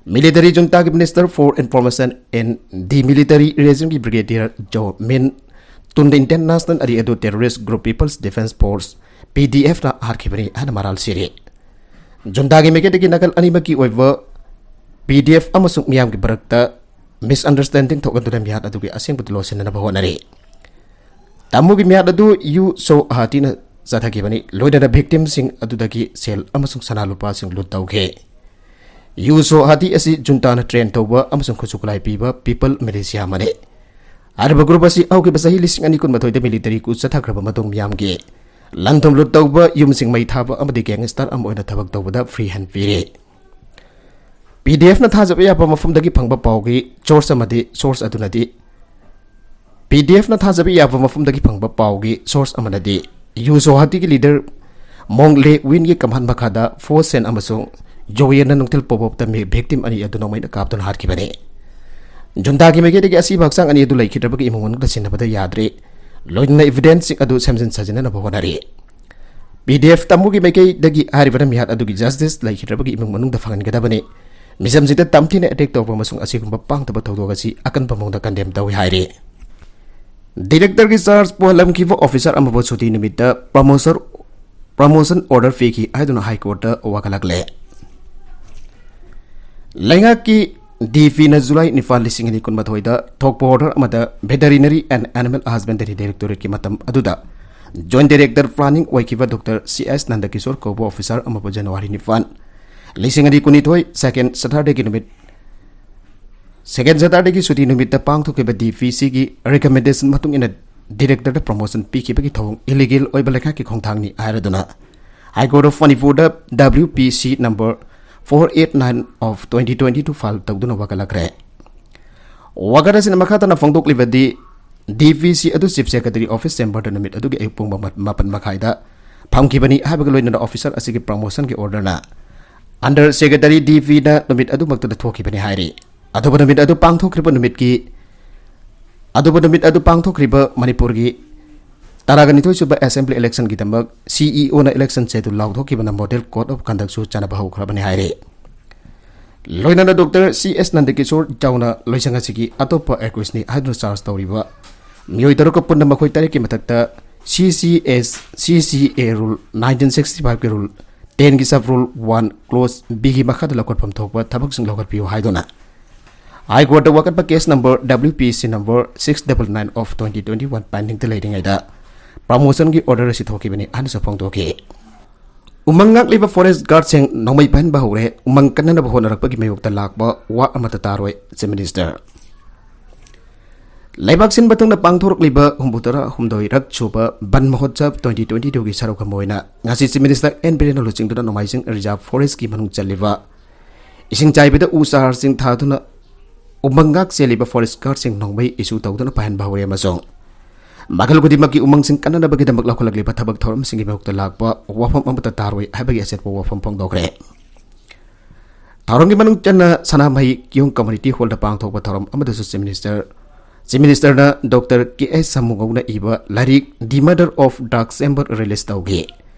Military juntaꯒꯤ Minister for Information and Demilitarization Brigadier Joe Min ꯇꯨꯟꯗ Indian national ꯑꯅꯤ ꯑꯗꯨ terrorist group People's Defence Force, PDFꯅ ꯍꯥꯠꯈꯤꯕꯅꯤ ꯍꯥꯏꯅ ꯃꯔꯥꯜ ꯁꯤꯔꯤ꯫ Juntaꯒꯤ ꯃꯥꯏꯀꯩꯗꯒꯤ ꯅꯥꯀꯜ ꯑꯅꯤꯃꯛꯀꯤ ꯑꯣꯏꯕ PDF ꯑꯃꯁꯨꯡ ꯃꯤꯌꯥꯝꯒꯤ ꯃꯔꯛꯇ misunderstanding ꯊꯣꯛꯍꯟꯗꯨꯅ ꯃꯤꯍꯥꯠ ꯑꯗꯨꯒꯤ ꯑꯁꯦꯡꯕꯗꯨ ꯂꯣꯠꯁꯤꯟꯅꯅꯕ ꯍꯣꯠꯅꯔꯤ꯫ ꯇꯥꯃꯨꯒꯤ ꯃꯤꯍꯥꯠ ꯑꯗꯨ ꯌꯨ ꯁꯣ ꯍꯥꯇꯤꯅ ꯆꯠꯊꯈꯤꯕꯅꯤ, ꯂꯣꯏꯅꯅ victimꯁꯤꯡ ꯑꯗꯨꯗꯒꯤ ꯁꯦꯜ ꯑꯃꯁꯨꯡ ꯁꯅꯥ ꯂꯨꯄꯥꯁꯤꯡ ꯂꯨꯠ ꯇꯧꯈꯤ꯫ ꯌꯨ ꯁꯣ ꯍꯥꯇꯤ ꯑꯁꯤ juntaꯅ train ꯇꯧꯕ ꯑꯃꯁꯨꯡ ꯈꯨꯠꯁꯨ ꯈꯨꯠꯂꯥꯏ ꯄꯤꯕ people militia ꯑꯃꯅꯤ꯫ ꯍꯥꯏꯔꯤꯕ group ꯑꯁꯤ ꯍꯧꯈꯤꯕ ꯆꯍꯤ ꯂꯤꯁꯤꯡ ꯑꯅꯤ ꯀꯨꯟꯃꯥꯊꯣꯏꯗ military coup ꯆꯠꯊꯈ꯭ꯔꯕ ꯃꯇꯨꯡ ꯃꯤꯌꯥꯝꯒꯤ ꯂꯟ ꯊꯨꯝ ꯂꯨꯠ ꯇꯧꯕ, ꯌꯨꯝꯁꯤꯡ ꯃꯩ ꯊꯥꯕ ꯑꯃꯗꯤ gangster ꯑꯃ ꯑꯣꯏꯅ ꯊꯕꯛ ꯇꯧꯕꯗ free hand ꯄꯤꯔꯤ꯫ PDFꯅ ꯊꯥꯖꯕ ꯌꯥꯕ ꯃꯐꯝꯗꯒꯤ ꯐꯪꯕ ꯄꯥꯎꯒꯤ source ꯑꯃꯗꯤ source ꯑꯗꯨꯅꯗꯤ, PDFꯅ ꯊꯥꯖꯕ ꯌꯥꯕ ꯃꯐꯝꯗꯒꯤ ꯐꯪꯕ ꯄꯥꯎꯒꯤ source ꯑꯃꯅꯗꯤ ꯌꯨ ꯁꯣ ꯍꯥꯇꯤꯒꯤ leader ꯃꯣꯡ ꯂꯦ ꯋꯤꯟꯒꯤ command ꯃꯈꯥꯗ ꯐꯣ ꯁꯦꯟ ꯑꯃꯁꯨꯡ ꯖꯣꯌꯦꯟꯅ ꯅꯨꯡꯊꯤꯜ ꯄꯣꯕꯣꯞꯇ ꯃꯤ-, victim ꯑꯅꯤ ꯑꯗꯨ ꯅꯣꯡꯃꯩꯅ ꯀꯥꯞꯇꯨꯅ ꯍꯥꯠꯈꯤꯕꯅꯤ꯫ Juntaꯒꯤ ꯃꯥꯏꯀꯩꯗꯒꯤ ꯑꯁꯤꯕ ꯍꯛꯆꯥꯡ ꯑꯅꯤ ꯑꯗꯨ ꯂꯩꯈꯤꯗ꯭ꯔꯕꯒꯤ ꯏꯃꯨꯡ ꯃꯅꯨꯡꯗ ꯁꯤꯟꯅꯕꯗ ꯌꯥꯗ꯭ꯔꯤ, ꯂꯣꯏꯅꯅ evidenceꯁꯤꯡ ꯑꯗꯨ ꯁꯦꯝꯖꯤꯟ ꯁꯥꯖꯤꯟꯅꯅꯕ ꯍꯣꯠꯅꯔꯤ꯫ PDF ꯇꯥꯃꯨꯒꯤ ꯃꯥꯏꯀꯩꯗꯒꯤ ꯍꯥꯏꯔꯤꯕ ꯃꯤꯍꯥꯠ ꯑꯗꯨꯒꯤ justice ꯂꯩꯈꯤꯗ꯭ꯔꯕꯒꯤ ꯏꯃꯨꯡ ꯃꯅꯨꯡꯗ ꯐꯪꯍꯟꯒꯗꯕꯅꯤ꯫ ꯃꯤꯆꯝꯁꯤꯡꯗ ꯇꯝꯊꯤꯅ attack ꯇꯧꯕ ꯑꯃꯁꯨꯡ ꯑꯁꯤꯒꯨꯝꯕ ꯄꯥꯡꯊꯕ ꯊꯧꯗꯣꯛ ꯑꯁꯤ ꯑꯀꯟꯕ ꯃꯑꯣꯡꯗ condemn ꯇꯧꯏ ꯍꯥꯏꯔꯤ꯫ Directorꯒꯤ charge ꯄꯨꯍꯜꯂꯝꯈꯤꯕ officer ꯑꯃꯕꯨ ꯁꯨꯇꯤ ꯅꯨꯃꯤꯠꯇ promotion, promotion order ꯄꯤꯈꯤ ꯍꯥꯏꯗꯨꯅ High Courtꯇ ꯋꯥꯀꯠꯂꯛꯂꯦ꯫ ꯂꯩꯉꯥꯛꯀꯤ DPꯅ July ꯅꯤꯄꯥꯟ, ꯂꯤꯁꯤꯡ ꯑꯅꯤ ꯀꯨꯟꯃꯥꯊꯣꯏꯗ ꯊꯣꯛꯄ order ꯑꯃꯗ Veterinary and Animal Husbandry Directorateꯀꯤ ꯃꯇꯝ ꯑꯗꯨꯗ Joint Director Planning ꯑꯣꯏꯈꯤꯕ Doctor C S ꯅꯟꯗꯀꯤꯁꯣꯔ ꯀꯧꯕ officer ꯑꯃꯕꯨ January ꯅꯤꯄꯥꯟ, ꯂꯤꯁꯤꯡ ꯑꯅꯤ ꯀꯨꯟꯅꯤꯊꯣꯏ, second Saturdayꯒꯤ ꯅꯨꯃꯤꯠ, second Saturdayꯒꯤ ꯁꯨꯇꯤ ꯅꯨꯃꯤꯠꯇ ꯄꯥꯡꯊꯣꯛꯈꯤꯕ DPCꯒꯤ recommendation ꯃꯇꯨꯡ ꯏꯟꯅ directorꯗ promotion ꯄꯤꯈꯤꯕꯒꯤ ꯊꯧꯑꯣꯡ illegal ꯑꯣꯏꯕ ꯂꯩꯉꯥꯛꯀꯤ ꯈꯣꯡꯊꯥꯡꯅꯤ ꯍꯥꯏꯔꯗꯨꯅ High Court of ꯃꯅꯤꯄꯨꯔꯗ WPC number four eight nine of twenty twenty-two file ꯇꯧꯗꯨꯅ ꯋꯥꯀꯠꯂꯛꯈ꯭ꯔꯦ꯫ ꯋꯥꯀꯠ ꯑꯁꯤꯅ ꯃꯈꯥ ꯇꯥꯅ ꯐꯣꯡꯗꯣꯛꯂꯤꯕꯗꯤ, DPC ꯑꯗꯨ Chief Secretary Office Chamberꯗ ꯅꯨꯃꯤꯠ ꯑꯗꯨꯒꯤ ꯑꯌꯨꯛ ꯄꯨꯡ ꯃꯥꯄꯟ ꯃꯈꯥꯏꯗ ꯐꯝꯈꯤꯕꯅꯤ ꯍꯥꯏꯕꯒ ꯂꯣꯏꯅꯅ officer ꯑꯁꯤꯒꯤ promotionꯒꯤ orderꯅ Under Secretary DPꯅ ꯅꯨꯃꯤꯠ ꯑꯗꯨꯃꯛꯇꯗ ꯊꯣꯛꯈꯤꯕꯅꯤ ꯍꯥꯏꯔꯤ꯫ ꯑꯗꯨꯕꯨ ꯅꯨꯃꯤꯠ ꯑꯗꯨ ꯄꯥꯡꯊꯣꯛꯈ꯭ꯔꯤꯕ ꯅꯨꯃꯤꯠꯀꯤ, ꯑꯗꯨꯕꯨ ꯅꯨꯃꯤꯠ ꯑꯗꯨ ꯄꯥꯡꯊꯣꯛꯈ꯭ꯔꯤꯕ ꯃꯅꯤꯄꯨꯔꯒꯤ ꯇꯔꯥꯒ ꯅꯤꯊꯣꯏ ꯁꯨꯕ Assembly Election ꯒꯤꯗꯃꯛ C E O ꯅ election schedule ꯂꯥꯎꯊꯣꯛꯈꯤꯕꯅ Model Code of Conduct ꯁꯨ ꯆꯥꯟꯅꯕ ꯍꯧꯈ꯭ꯔꯕꯅꯤ ꯍꯥꯏꯔꯦ꯫ ꯂꯣꯏꯅꯅ Doctor C S ꯅꯟꯗꯀꯤꯁꯣꯔ ꯆꯥꯎꯅ ꯂꯣꯏꯁꯪ ꯑꯁꯤꯒꯤ ꯑꯇꯣꯞꯄ accused ꯅꯤ ꯍꯥꯏꯗꯨꯅ charge ꯇꯧꯔꯤꯕ ꯃꯤꯑꯣꯏ ꯇꯔꯨꯛꯀ ꯄꯨꯟꯅ ꯃꯈꯣꯏ ꯇꯔꯦꯠꯀꯤ ꯃꯊꯛꯇ C C S, C C A Rule nineteen sixty five ꯀꯤ Rule ten ꯒꯤ Sub Rule one Clause B ꯒꯤ ꯃꯈꯥꯗ ꯂꯧꯈꯠꯐꯝ ꯊꯣꯛꯄ ꯊꯕꯛꯁꯤꯡ ꯂꯧꯈꯠꯄꯤꯌꯨ ꯍꯥꯏꯗꯨꯅ High Court ꯇ ꯋꯥꯀꯠꯄ case number W P C number six double nine of twenty twenty one pending ꯗ ꯂꯩꯔꯤꯉꯩꯗ promotion ꯒꯤ order ꯑꯁꯤ ꯊꯣꯛꯈꯤꯕꯅꯤ ꯍꯥꯏꯅꯁꯨ ꯐꯣꯡꯗꯣꯛꯈꯤ꯫ ꯎꯃꯪ ꯉꯥꯛꯂꯤꯕ forest guard ꯁꯤꯡ ꯅꯣꯡꯃꯩ ꯄꯥꯏꯍꯟꯕ ꯍꯧꯔꯦ, ꯎꯃꯪ ꯀꯟꯅꯅꯕ ꯍꯣꯠꯅꯔꯛꯄꯒꯤ ꯃꯥꯌꯣꯛꯇ ꯂꯥꯛꯄ ꯋꯥ ꯑꯃꯠꯇ ꯇꯥꯔꯣꯏ, Chief Minister꯫ ꯂꯩꯕꯥꯛ ꯁꯤꯟꯕ ꯊꯨꯡꯅ ꯄꯥꯡꯊꯣꯔꯛꯂꯤꯕ ꯍꯨꯝꯐꯨꯇꯔꯥ ꯍꯨꯝꯗꯣꯏꯔꯛ ꯁꯨꯕ ꯕꯟ ꯃꯍꯣꯠꯁꯕ twenty twenty two ꯒꯤ ꯁꯔꯨꯛ ꯑꯃ ꯑꯣꯏꯅ ꯉꯁꯤ Chief Minister N ꯕꯤꯔꯦꯟꯅ ꯂꯨꯆꯤꯡꯗꯨꯅ ꯅꯣꯡꯃꯥꯏꯖꯤꯡ Reserve Forest ꯀꯤ ꯃꯅꯨꯡ ꯆꯜꯂꯤꯕ ꯏꯁꯤꯡ ꯆꯥꯏꯕꯗ ꯎ ꯆꯥꯔꯁꯤꯡ ꯊꯥꯗꯨꯅ ꯎꯃꯪ ꯉꯥꯛ ꯆꯦꯜꯂꯤꯕ forest guard ꯁꯤꯡ ꯅꯣꯡꯃꯩ issue ꯇꯧꯗꯨꯅ ꯄꯥꯏꯍꯟꯕ ꯍꯧꯔꯦ ꯑꯃꯁꯨꯡ ꯃꯈꯜ ꯈꯨꯗꯤꯡꯃꯛꯀꯤ ꯎꯃꯪꯁꯤꯡ ꯀꯟꯅꯅꯕꯒꯤꯗꯃꯛ ꯂꯧꯈꯠꯂꯛꯂꯤꯕ ꯊꯕꯛ ꯊꯧꯔꯝꯁꯤꯡꯒꯤ ꯃꯥꯌꯣꯛꯇ ꯂꯥꯛꯄ ꯋꯥꯐꯝ ꯑꯃꯠꯇ ꯇꯥꯔꯣꯏ ꯍꯥꯏꯕꯒꯤ ꯑꯆꯦꯠꯄ ꯋꯥꯐꯝ ꯐꯣꯡꯗꯣꯛꯈ꯭ꯔꯦ꯫ ꯊꯧꯔꯝꯒꯤ ꯃꯅꯨꯡ ꯆꯟꯅ ꯁꯅꯥꯃꯍꯤ ꯀꯤꯌꯣꯡ Community Hall ꯗ ꯄꯥꯡꯊꯣꯛꯄ ꯊꯧꯔꯝ ꯑꯃꯗꯁꯨ Chief Minister, Chief Minister ꯅ Doctor K S ꯁꯥꯃꯨꯉꯧꯅ ꯏꯕ ꯂꯥꯏꯔꯤꯛ The Mother of Dark Chamber release ꯇꯧꯈꯤ꯫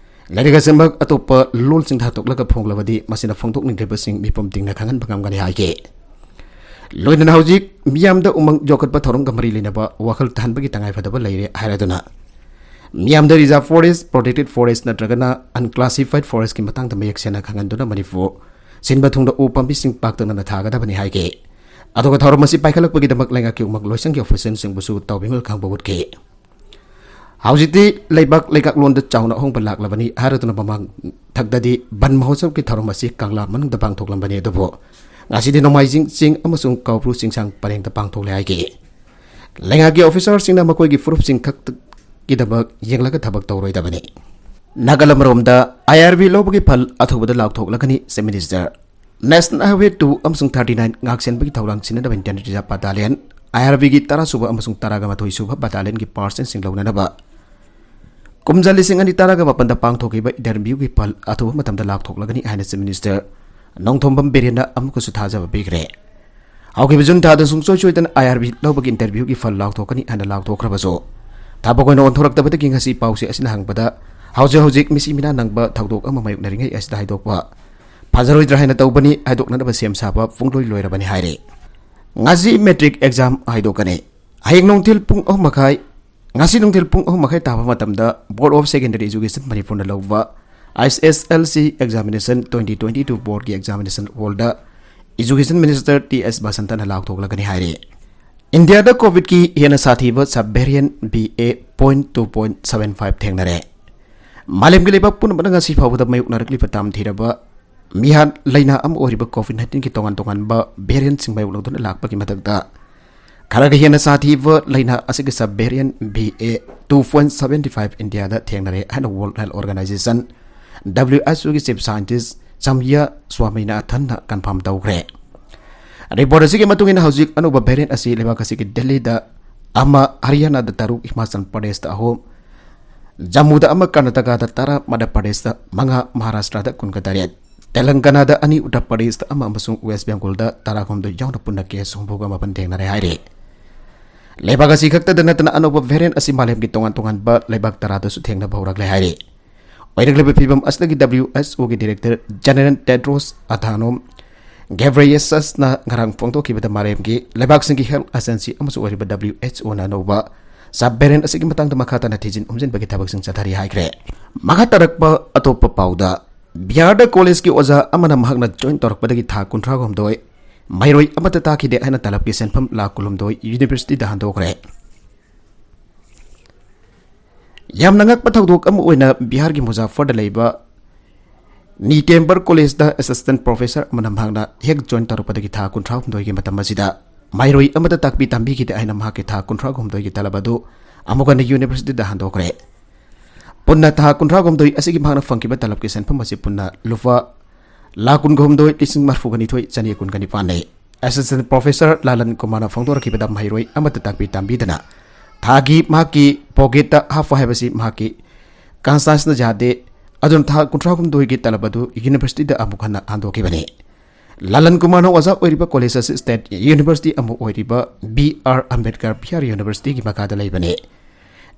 ꯂꯥꯏꯔꯤꯛ ꯑꯁꯤꯃꯛ ꯑꯇꯣꯞꯄ ꯂꯣꯜꯁꯤꯡꯗ ꯍꯟꯗꯣꯛꯂꯒ ꯐꯣꯡꯂꯕꯗꯤ ꯃꯁꯤꯅ ꯐꯣꯡꯗꯣꯛꯅꯤꯡꯗ꯭ꯔꯤꯕꯁꯤꯡ ꯃꯤꯄꯨꯝ ꯇꯤꯡꯅ ꯈꯪꯍꯟꯕ ꯉꯝꯒꯅꯤ ꯍꯥꯏꯈꯤ꯫ ꯂꯣꯏꯅꯅ ꯍꯧꯖꯤꯛ ꯃꯤꯌꯥꯝꯗ ꯎꯃꯪ ꯌꯣꯛꯈꯠꯄ ꯊꯧꯔꯝꯒ ꯃꯔꯤ ꯂꯩꯅꯕ ꯋꯥꯈꯜ ꯇꯥꯍꯟꯕꯒꯤ ꯇꯉꯥꯏꯐꯗꯕ ꯂꯩꯔꯦ ꯍꯥꯏꯔꯗꯨꯅ ꯃꯤꯌꯥꯝꯗ Reserve Forest, Protected Forest ꯅꯠꯇ꯭ꯔꯒꯅ Unclassified Forest ꯀꯤ ꯃꯇꯥꯡꯗ ꯃꯌꯦꯛ ꯁꯦꯡꯅ ꯈꯪꯍꯟꯗꯨꯅ ꯃꯅꯤꯄꯨꯔ ꯁꯤꯟꯕ ꯊꯨꯡꯅ ꯎ ꯄꯥꯝꯕꯤꯁꯤꯡ ꯄꯥꯛꯇꯛꯅꯅ ꯊꯥꯒꯗꯕꯅꯤ ꯍꯥꯏꯈꯤ꯫ ꯑꯗꯨꯒ ꯊꯧꯔꯝ ꯑꯁꯤ ꯄꯥꯏꯈꯠꯂꯛꯄꯒꯤꯗꯃꯛ ꯂꯩꯉꯥꯛꯀꯤ ꯎꯃꯪ ꯂꯣꯏꯁꯪꯒꯤ official ꯁꯤꯡꯕꯨꯁꯨ ꯇꯥꯎꯕꯤꯃꯜ ꯈꯪꯕ ꯎꯠꯈꯤ꯫ ꯍꯧꯖꯤꯛꯇꯤ ꯂꯩꯕꯥꯛ ꯂꯩꯉꯥꯛꯂꯣꯟꯗ ꯆꯥꯎꯅ ꯑꯍꯣꯡꯕ ꯂꯥꯛꯂꯕꯅꯤ ꯍꯥꯏꯔꯗꯨꯅ ꯃꯃꯥꯡ ꯊꯛꯇꯗꯤ ꯕꯟ ꯃꯍꯣꯠꯁꯕꯀꯤ ꯊꯧꯔꯝ ꯑꯁꯤ ꯀꯪꯂꯥ ꯃꯅꯨꯡꯗ ꯄꯥꯡꯊꯣꯛꯂꯝꯕꯅꯤ, ꯑꯗꯨꯕꯨ ꯉꯁꯤꯗꯤ ꯅꯣꯡꯃꯥꯏꯖꯤꯡ ꯆꯤꯡ ꯑꯃꯁꯨꯡ ꯀꯥꯎꯕ꯭ꯔꯨ ꯆꯤꯡꯁꯥꯡ ꯄꯔꯦꯡꯗ ꯄꯥꯡꯊꯣꯛꯂꯦ ꯍꯥꯏꯈꯤ꯫ ꯂꯩꯉꯥꯛꯀꯤ officer ꯁꯤꯡꯅ ꯃꯈꯣꯏꯒꯤ ꯄ꯭ꯔꯨꯐꯁꯤꯡ ꯈꯛꯇꯒꯤꯗꯃꯛ ꯌꯦꯡꯂꯒ ꯊꯕꯛ ꯇꯧꯔꯣꯏꯗꯕꯅꯤ꯫ ꯅꯥꯀꯜ ꯑꯃꯔꯣꯝꯗ I R B ꯂꯧꯕꯒꯤ ꯐꯜ ꯑꯊꯨꯕꯗ ꯂꯥꯎꯊꯣꯛꯂꯒꯅꯤ, Chief Minister꯫ National Highway two ꯑꯃꯁꯨꯡ thirty nine ꯉꯥꯛꯁꯦꯟꯕꯒꯤ ꯊꯧꯔꯥꯡ ꯁꯤꯟꯅꯅꯕ Indian Reserve Battalion, I R B ꯒꯤ ꯇꯔꯥ ꯁꯨꯕ ꯑꯃꯁꯨꯡ ꯇꯔꯥꯒ ꯃꯥꯊꯣꯏ ꯁꯨꯕ battalion ꯒꯤ personnel ꯁꯤꯡ ꯂꯧꯅꯅꯕ ꯀꯨꯝꯖꯥ ꯂꯤꯁꯤꯡ ꯑꯅꯤ ꯇꯔꯥꯒ ꯃꯥꯄꯟꯗ ꯄꯥꯡꯊꯣꯛꯈꯤꯕ interview ꯒꯤ ꯐꯜ ꯑꯊꯨꯕ ꯃꯇꯝꯗ ꯂꯥꯎꯊꯣꯛꯂꯒꯅꯤ ꯍꯥꯏꯅ Chief Minister ꯅꯣꯡꯊꯣꯝꯕꯝ ꯕꯤꯔꯦꯟꯅ ꯑꯃꯨꯛꯀꯁꯨ ꯊꯥꯖꯕ ꯄꯤꯈ꯭ꯔꯦ꯫ ꯍꯧꯈꯤꯕ ꯖꯨꯟ ꯊꯥꯗ ꯁꯨꯡꯁꯣꯏ ꯁꯣꯏꯗꯅ I R B ꯂꯧꯕꯒꯤ interview ꯒꯤ ꯐꯜ ꯂꯥꯎꯊꯣꯛꯀꯅꯤ ꯍꯥꯏꯅ ꯂꯥꯎꯊꯣꯛꯈ꯭ꯔꯕꯁꯨ, ꯊꯕꯛ ꯑꯣꯏꯅ ꯑꯣꯟꯊꯣꯔꯛꯇꯕꯗꯒꯤ ꯉꯁꯤ ꯄꯥꯎꯆꯦ ꯑꯁꯤꯅ ꯍꯪꯕꯗ ꯍꯧꯖꯤꯛ ꯍꯧꯖꯤꯛ ꯃꯤꯁꯤ ꯃꯤꯅꯥ ꯅꯪꯕ ꯊꯧꯗꯣꯛ ꯑꯃ ꯃꯥꯌꯣꯛꯅꯔꯤꯉꯩ ꯑꯁꯤꯗ ꯍꯥꯏꯗꯣꯛꯄ ꯐꯖꯔꯣꯏꯗ꯭ꯔꯥ ꯍꯥꯏꯅ ꯇꯧꯕꯅꯤ, ꯍꯥꯏꯗꯣꯛꯅꯅꯕ ꯁꯦꯝ ꯁꯥꯕ ꯄꯨꯡꯂꯣꯏ ꯂꯣꯏꯔꯕꯅꯤ ꯍꯥꯏꯔꯤ꯫ ꯉꯁꯤ ꯃꯦꯇ꯭ꯔꯤꯛ ꯑꯦꯛꯖꯥꯝ ꯍꯥꯏꯗꯣꯛꯀꯅꯤ꯫ ꯍꯌꯦꯡ ꯅꯨꯡꯊꯤꯜ ꯄꯨꯡ ꯑꯍꯨꯝ ꯃꯈꯥꯏ, ꯉꯁꯤ ꯅꯨꯡꯊꯤꯜ ꯄꯨꯡ ꯑꯍꯨꯝ ꯃꯈꯥꯏ ꯇꯥꯕ ꯃꯇꯝꯗ Board of Secondary Education ꯃꯅꯤꯄꯨꯔꯅ ꯂꯧꯕ I S L C examination twenty twenty two boardꯀꯤ examination hallꯗ Education Minister ꯇꯤ ꯑꯦꯁ ꯕꯁꯟꯇꯅ ꯂꯥꯎꯊꯣꯛꯂꯒꯅꯤ ꯍꯥꯏꯔꯤ꯫ ꯏꯟꯗꯤꯌꯥꯗ ꯀꯣꯚꯤꯗꯀꯤ ꯍꯦꯟꯅ ꯁꯥꯊꯤꯕ sub variant B A point two point seven five ꯊꯦꯡꯅꯔꯦ꯫ ꯃꯥꯂꯦꯝꯒꯤ ꯂꯩꯕꯥꯛ ꯄꯨꯝꯅꯃꯛꯅ ꯉꯁꯤ ꯐꯥꯎꯕꯗ ꯃꯥꯌꯣꯛꯅꯔꯛꯂꯤꯕ ꯇꯝꯊꯤꯔꯕ ꯃꯤꯍꯥꯠ ꯂꯥꯏꯅꯥ ꯑꯃ ꯑꯣꯏꯔꯤꯕ COVID nineteenꯒꯤ ꯇꯣꯉꯥꯟ ꯇꯣꯉꯥꯟꯕ variantꯁꯤꯡ ꯃꯥꯌꯣꯛꯅꯗꯨꯅ ꯂꯥꯛꯄꯒꯤ ꯃꯊꯛꯇ, ꯈꯔꯒ ꯍꯦꯟꯅ ꯁꯥꯊꯤꯕ ꯂꯥꯏꯅꯥ ꯑꯁꯤꯒꯤ sub variant B A two point seventy five ꯏꯟꯗꯤꯌꯥꯗ ꯊꯦꯡꯅꯔꯦ ꯍꯥꯏꯅ World Health Organization, W H Oꯒꯤ chief scientist ꯆꯝꯌꯥ ꯁ꯭ꯋꯥꯃꯤꯅꯥꯊꯟꯅ confirm ꯇꯧꯈ꯭ꯔꯦ꯫ Report ꯑꯁꯤꯒꯤ ꯃꯇꯨꯡ ꯏꯟꯅ, ꯍꯧꯖꯤꯛ ꯑꯅꯧꯕ variant ꯑꯁꯤ ꯂꯩꯕꯥꯛ ꯑꯁꯤꯒꯤ ꯗꯦꯜꯂꯤꯗ ꯑꯃ, ꯍꯔꯤꯌꯥꯅꯥꯗ ꯇꯔꯨꯛ, ꯍꯤꯃꯥꯆꯜ ꯄ꯭ꯔꯗꯦꯁꯇ ꯑꯍꯨꯝ, ꯖꯝꯃꯨꯗ ꯑꯃ, ꯀꯔꯅꯥꯇꯀꯥꯗ ꯇꯔꯥ, ꯃꯙ꯭ꯌ ꯄ꯭ꯔꯗꯦꯁꯇ ꯃꯉꯥ, ꯃꯍꯥꯔꯥꯁꯇ꯭ꯔꯗ ꯀꯨꯟꯒ ꯇꯔꯦꯠ, ꯇꯦꯂꯪꯒꯥꯅꯥꯗ ꯑꯅꯤ, ꯎꯠꯇꯔ ꯄ꯭ꯔꯗꯦꯁꯇ ꯑꯃ ꯑꯃꯁꯨꯡ ꯋꯦꯁ ꯕꯦꯡꯒꯣꯜꯗ ꯇꯔꯥꯍꯨꯝꯗꯣꯏ ꯌꯥꯎꯅ ꯄꯨꯟꯅ case ꯍꯨꯝꯐꯨꯒ ꯃꯥꯄꯟ ꯊꯦꯡꯅꯔꯦ ꯍꯥꯏꯔꯤ꯫ ꯂꯩꯕꯥꯛ ꯑꯁꯤ ꯈꯛꯇꯗ ꯅꯠꯇꯅ ꯑꯅꯧꯕ variant ꯑꯁꯤ ꯃꯥꯂꯦꯝꯒꯤ ꯇꯣꯉꯥꯟ ꯇꯣꯉꯥꯟꯕ ꯂꯩꯕꯥꯛ ꯇꯔꯥꯗꯁꯨ ꯊꯦꯡꯅꯕ ꯍꯧꯔꯛꯂꯦ ꯍꯥꯏꯔꯤ꯫ ꯑꯣꯏꯔꯛꯂꯤꯕ ꯐꯤꯕꯝ ꯑꯁꯤꯗꯒꯤ W H Oꯒꯤ Director General Tedros Adhanom Ghebreyesusꯅ ꯉꯔꯥꯡ ꯐꯣꯡꯗꯣꯛꯈꯤꯕꯗ, ꯃꯥꯂꯦꯝꯒꯤ ꯂꯩꯕꯥꯛꯁꯤꯡꯒꯤ health agency ꯑꯃꯁꯨ ꯑꯣꯏꯔꯤꯕ W H Oꯅ ꯑꯅꯧꯕ sub variant ꯑꯁꯤꯒꯤ ꯃꯇꯥꯡꯗ ꯃꯈꯥ ꯇꯥꯅ ꯊꯤꯖꯤꯟ ꯍꯨꯝꯖꯤꯟꯕꯒꯤ ꯊꯕꯛꯁꯤꯡ ꯆꯠꯊꯔꯤ ꯍꯥꯏꯈ꯭ꯔꯦ꯫ ꯃꯈꯥ ꯇꯥꯔꯛꯄ ꯑꯇꯣꯞꯄ ꯄꯥꯎꯗ, ꯕꯤꯍꯥꯔꯗ ꯀꯣꯂꯦꯖꯀꯤ ꯑꯣꯖꯥ ꯑꯃꯅ ꯃꯍꯥꯛꯅ join ꯇꯧꯔꯛꯄꯗꯒꯤ ꯊꯥ ꯀꯨꯟꯊ꯭ꯔꯥꯍꯨꯝꯗꯣꯏ ꯃꯍꯩꯔꯣꯏ ꯑꯃꯠꯇ ꯇꯥꯛꯈꯤꯗꯦ ꯍꯥꯏꯅ ꯇꯂꯕꯀꯤ ꯁꯦꯟꯐꯝ ꯂꯥꯈ ꯀꯨꯟꯍꯨꯝꯗꯣꯏ universityꯗ ꯍꯟꯗꯣꯛꯈ꯭ꯔꯦ꯫ ꯌꯥꯝꯅ ꯉꯛꯄ ꯊꯧꯗꯣꯛ ꯑꯃ ꯑꯣꯏꯅ ꯕꯤꯍꯥꯔꯒꯤ ꯃꯨꯖꯥꯐꯔꯗ ꯂꯩꯕ ꯅꯤꯇꯦꯝꯕꯔ ꯀꯣꯂꯦꯖꯇ assistant professor ꯑꯃꯅ ꯃꯍꯥꯛꯅ ꯍꯦꯛ join ꯇꯧꯔꯛꯄꯗꯒꯤ ꯊꯥ ꯀꯨꯟꯊ꯭ꯔꯥꯍꯨꯝꯗꯣꯏꯒꯤ ꯃꯇꯝ ꯑꯁꯤꯗ ꯃꯍꯩꯔꯣꯏ ꯑꯃꯠꯇ ꯇꯥꯛꯄꯤ ꯇꯝꯕꯤꯈꯤꯗꯦ ꯍꯥꯏꯅ ꯃꯍꯥꯛꯀꯤ ꯊꯥ ꯀꯨꯟꯊ꯭ꯔꯥꯍꯨꯝꯗꯣꯏꯒꯤ ꯇꯂꯕ ꯑꯗꯨ ꯑꯃꯨꯛ ꯍꯟꯅ universityꯗ ꯍꯟꯗꯣꯛꯈ꯭ꯔꯦ꯫ ꯄꯨꯟꯅ ꯊꯥ ꯀꯨꯟꯊ꯭ꯔꯥꯍꯨꯝꯗꯣꯏ ꯑꯁꯤꯒꯤ ꯃꯍꯥꯛꯅ ꯐꯪꯈꯤꯕ ꯇꯂꯕꯀꯤ ꯁꯦꯟꯐꯝ ꯑꯁꯤ ꯄꯨꯟꯅ ꯂꯨꯄꯥ ꯂꯥꯈ ꯀꯨꯟꯍꯨꯝꯗꯣꯏ ꯂꯤꯁꯤꯡ ꯃꯔꯤꯐꯨꯅꯤꯊꯣꯏ ꯆꯅꯤ ꯀꯨꯟꯅꯤꯄꯥꯟꯅꯤ꯫ Assistant Professor ꯂꯥꯂꯟ ꯀꯨꯃꯥꯔꯅ ꯐꯣꯡꯗꯣꯔꯛꯈꯤꯕꯗ, ꯃꯍꯩꯔꯣꯏ ꯑꯃꯠꯇ ꯇꯥꯛꯄꯤ ꯇꯝꯕꯤꯗꯅ ꯊꯥꯒꯤ ꯃꯍꯥꯛꯀꯤ pocketꯇ ꯍꯥꯞꯄ ꯍꯥꯏꯕꯁꯤ ꯃꯍꯥꯛꯀꯤ conscienceꯅ ꯌꯥꯗꯦ꯫ ꯑꯗꯨꯅ ꯊꯥ ꯀꯨꯟꯊ꯭ꯔꯥꯍꯨꯝꯗꯣꯏꯒꯤ ꯇꯂꯕ ꯑꯗꯨ universityꯗ ꯑꯃꯨꯛ ꯍꯟꯅ ꯍꯟꯗꯣꯛꯈꯤꯕꯅꯤ꯫ ꯂꯥꯂꯟ ꯀꯨꯃꯥꯔꯅ ꯑꯣꯖꯥ ꯑꯣꯏꯔꯤꯕ ꯀꯣꯂꯦꯖ ꯑꯁꯤ state university ꯑꯃ ꯑꯣꯏꯔꯤꯕ B R Ambedkar ꯕꯤꯍꯥꯔ Universityꯒꯤ ꯃꯈꯥꯗ ꯂꯩꯕꯅꯤ꯫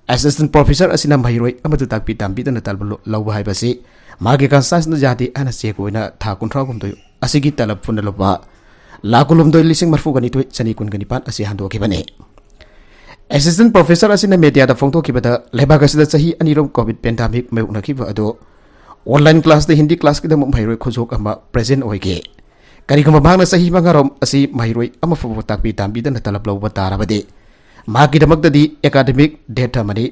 ꯑꯦꯁꯤꯁꯇꯦꯟ ꯄ꯭ꯔꯣꯐꯦꯁꯔ ꯑꯁꯤꯅ ꯃꯍꯩꯔꯣꯏ ꯑꯃꯗꯨ ꯇꯥꯛꯄꯤ ꯇꯝꯕꯤꯗꯅ ꯇꯂꯕ ꯂꯧ-, ꯂꯧꯕ ꯍꯥꯏꯕꯁꯤ ꯃꯍꯥꯛꯀꯤ ꯀꯟꯁꯥꯏꯟꯁꯅ ꯌꯥꯗꯦ ꯍꯥꯏꯅ ꯆꯦꯛ ꯑꯣꯏꯅ ꯊꯥ ꯀꯨꯟꯊ꯭ꯔꯥ ꯍꯨꯝꯗꯣꯏ ꯑꯁꯤꯒꯤ ꯇꯂꯕ ꯄꯨꯟꯅ ꯂꯨꯄꯥ ꯂꯥꯈ ꯀꯨꯟꯍꯨꯝꯗꯣꯏ ꯂꯤꯁꯤꯡ ꯃꯔꯤꯐꯨꯒ ꯅꯤꯊꯣꯏ ꯆꯅꯤ ꯀꯨꯟꯒ ꯅꯤꯄꯥꯟ ꯑꯁꯤ ꯍꯟꯗꯣꯛꯈꯤꯕꯅꯤ꯫ ꯑꯦꯁꯤꯁꯇꯦꯟ ꯄ꯭ꯔꯣꯐꯦꯁꯔ ꯑꯁꯤꯅ ꯃꯦꯗꯤꯌꯥꯗ ꯐꯣꯡꯗꯣꯛꯈꯤꯕꯗ, ꯂꯩꯕꯥꯛ ꯑꯁꯤꯗ ꯆꯍꯤ ꯑꯅꯤꯔꯣꯝ ꯀꯣꯚꯤꯗ ꯄꯦꯟꯗꯥꯃꯤꯛ ꯃꯥꯌꯣꯛꯅꯈꯤꯕ ꯑꯗꯨ ꯑꯣꯟꯂꯥꯏꯟ ꯀ꯭ꯂꯥꯁꯇ ꯍꯤꯟꯗꯤ ꯀ꯭ꯂꯥꯁꯀꯤꯗꯃꯛ ꯃꯍꯩꯔꯣꯏ ꯈꯨꯖꯣꯛ ꯑꯃ ꯄ꯭ꯔꯦꯖꯦꯟ ꯑꯣꯏꯈꯤ꯫ ꯀꯔꯤꯒꯨꯝꯕ ꯃꯍꯥꯛꯅ ꯆꯍꯤ ꯃꯉꯥꯔꯣꯝ ꯑꯁꯤ ꯃꯍꯩꯔꯣꯏ ꯑꯃꯐꯥꯎꯕ ꯇꯥꯛꯄꯤ ꯇꯝꯕꯤꯗꯅ ꯇꯂꯕ ꯂꯧꯕ ꯇꯥꯔꯕꯗꯤ, ꯃꯍꯥꯛꯀꯤꯗꯃꯛꯇꯗꯤ ꯑꯦꯀꯥꯗꯃꯤꯛ ꯗꯦꯠ ꯑꯃꯅꯤ꯫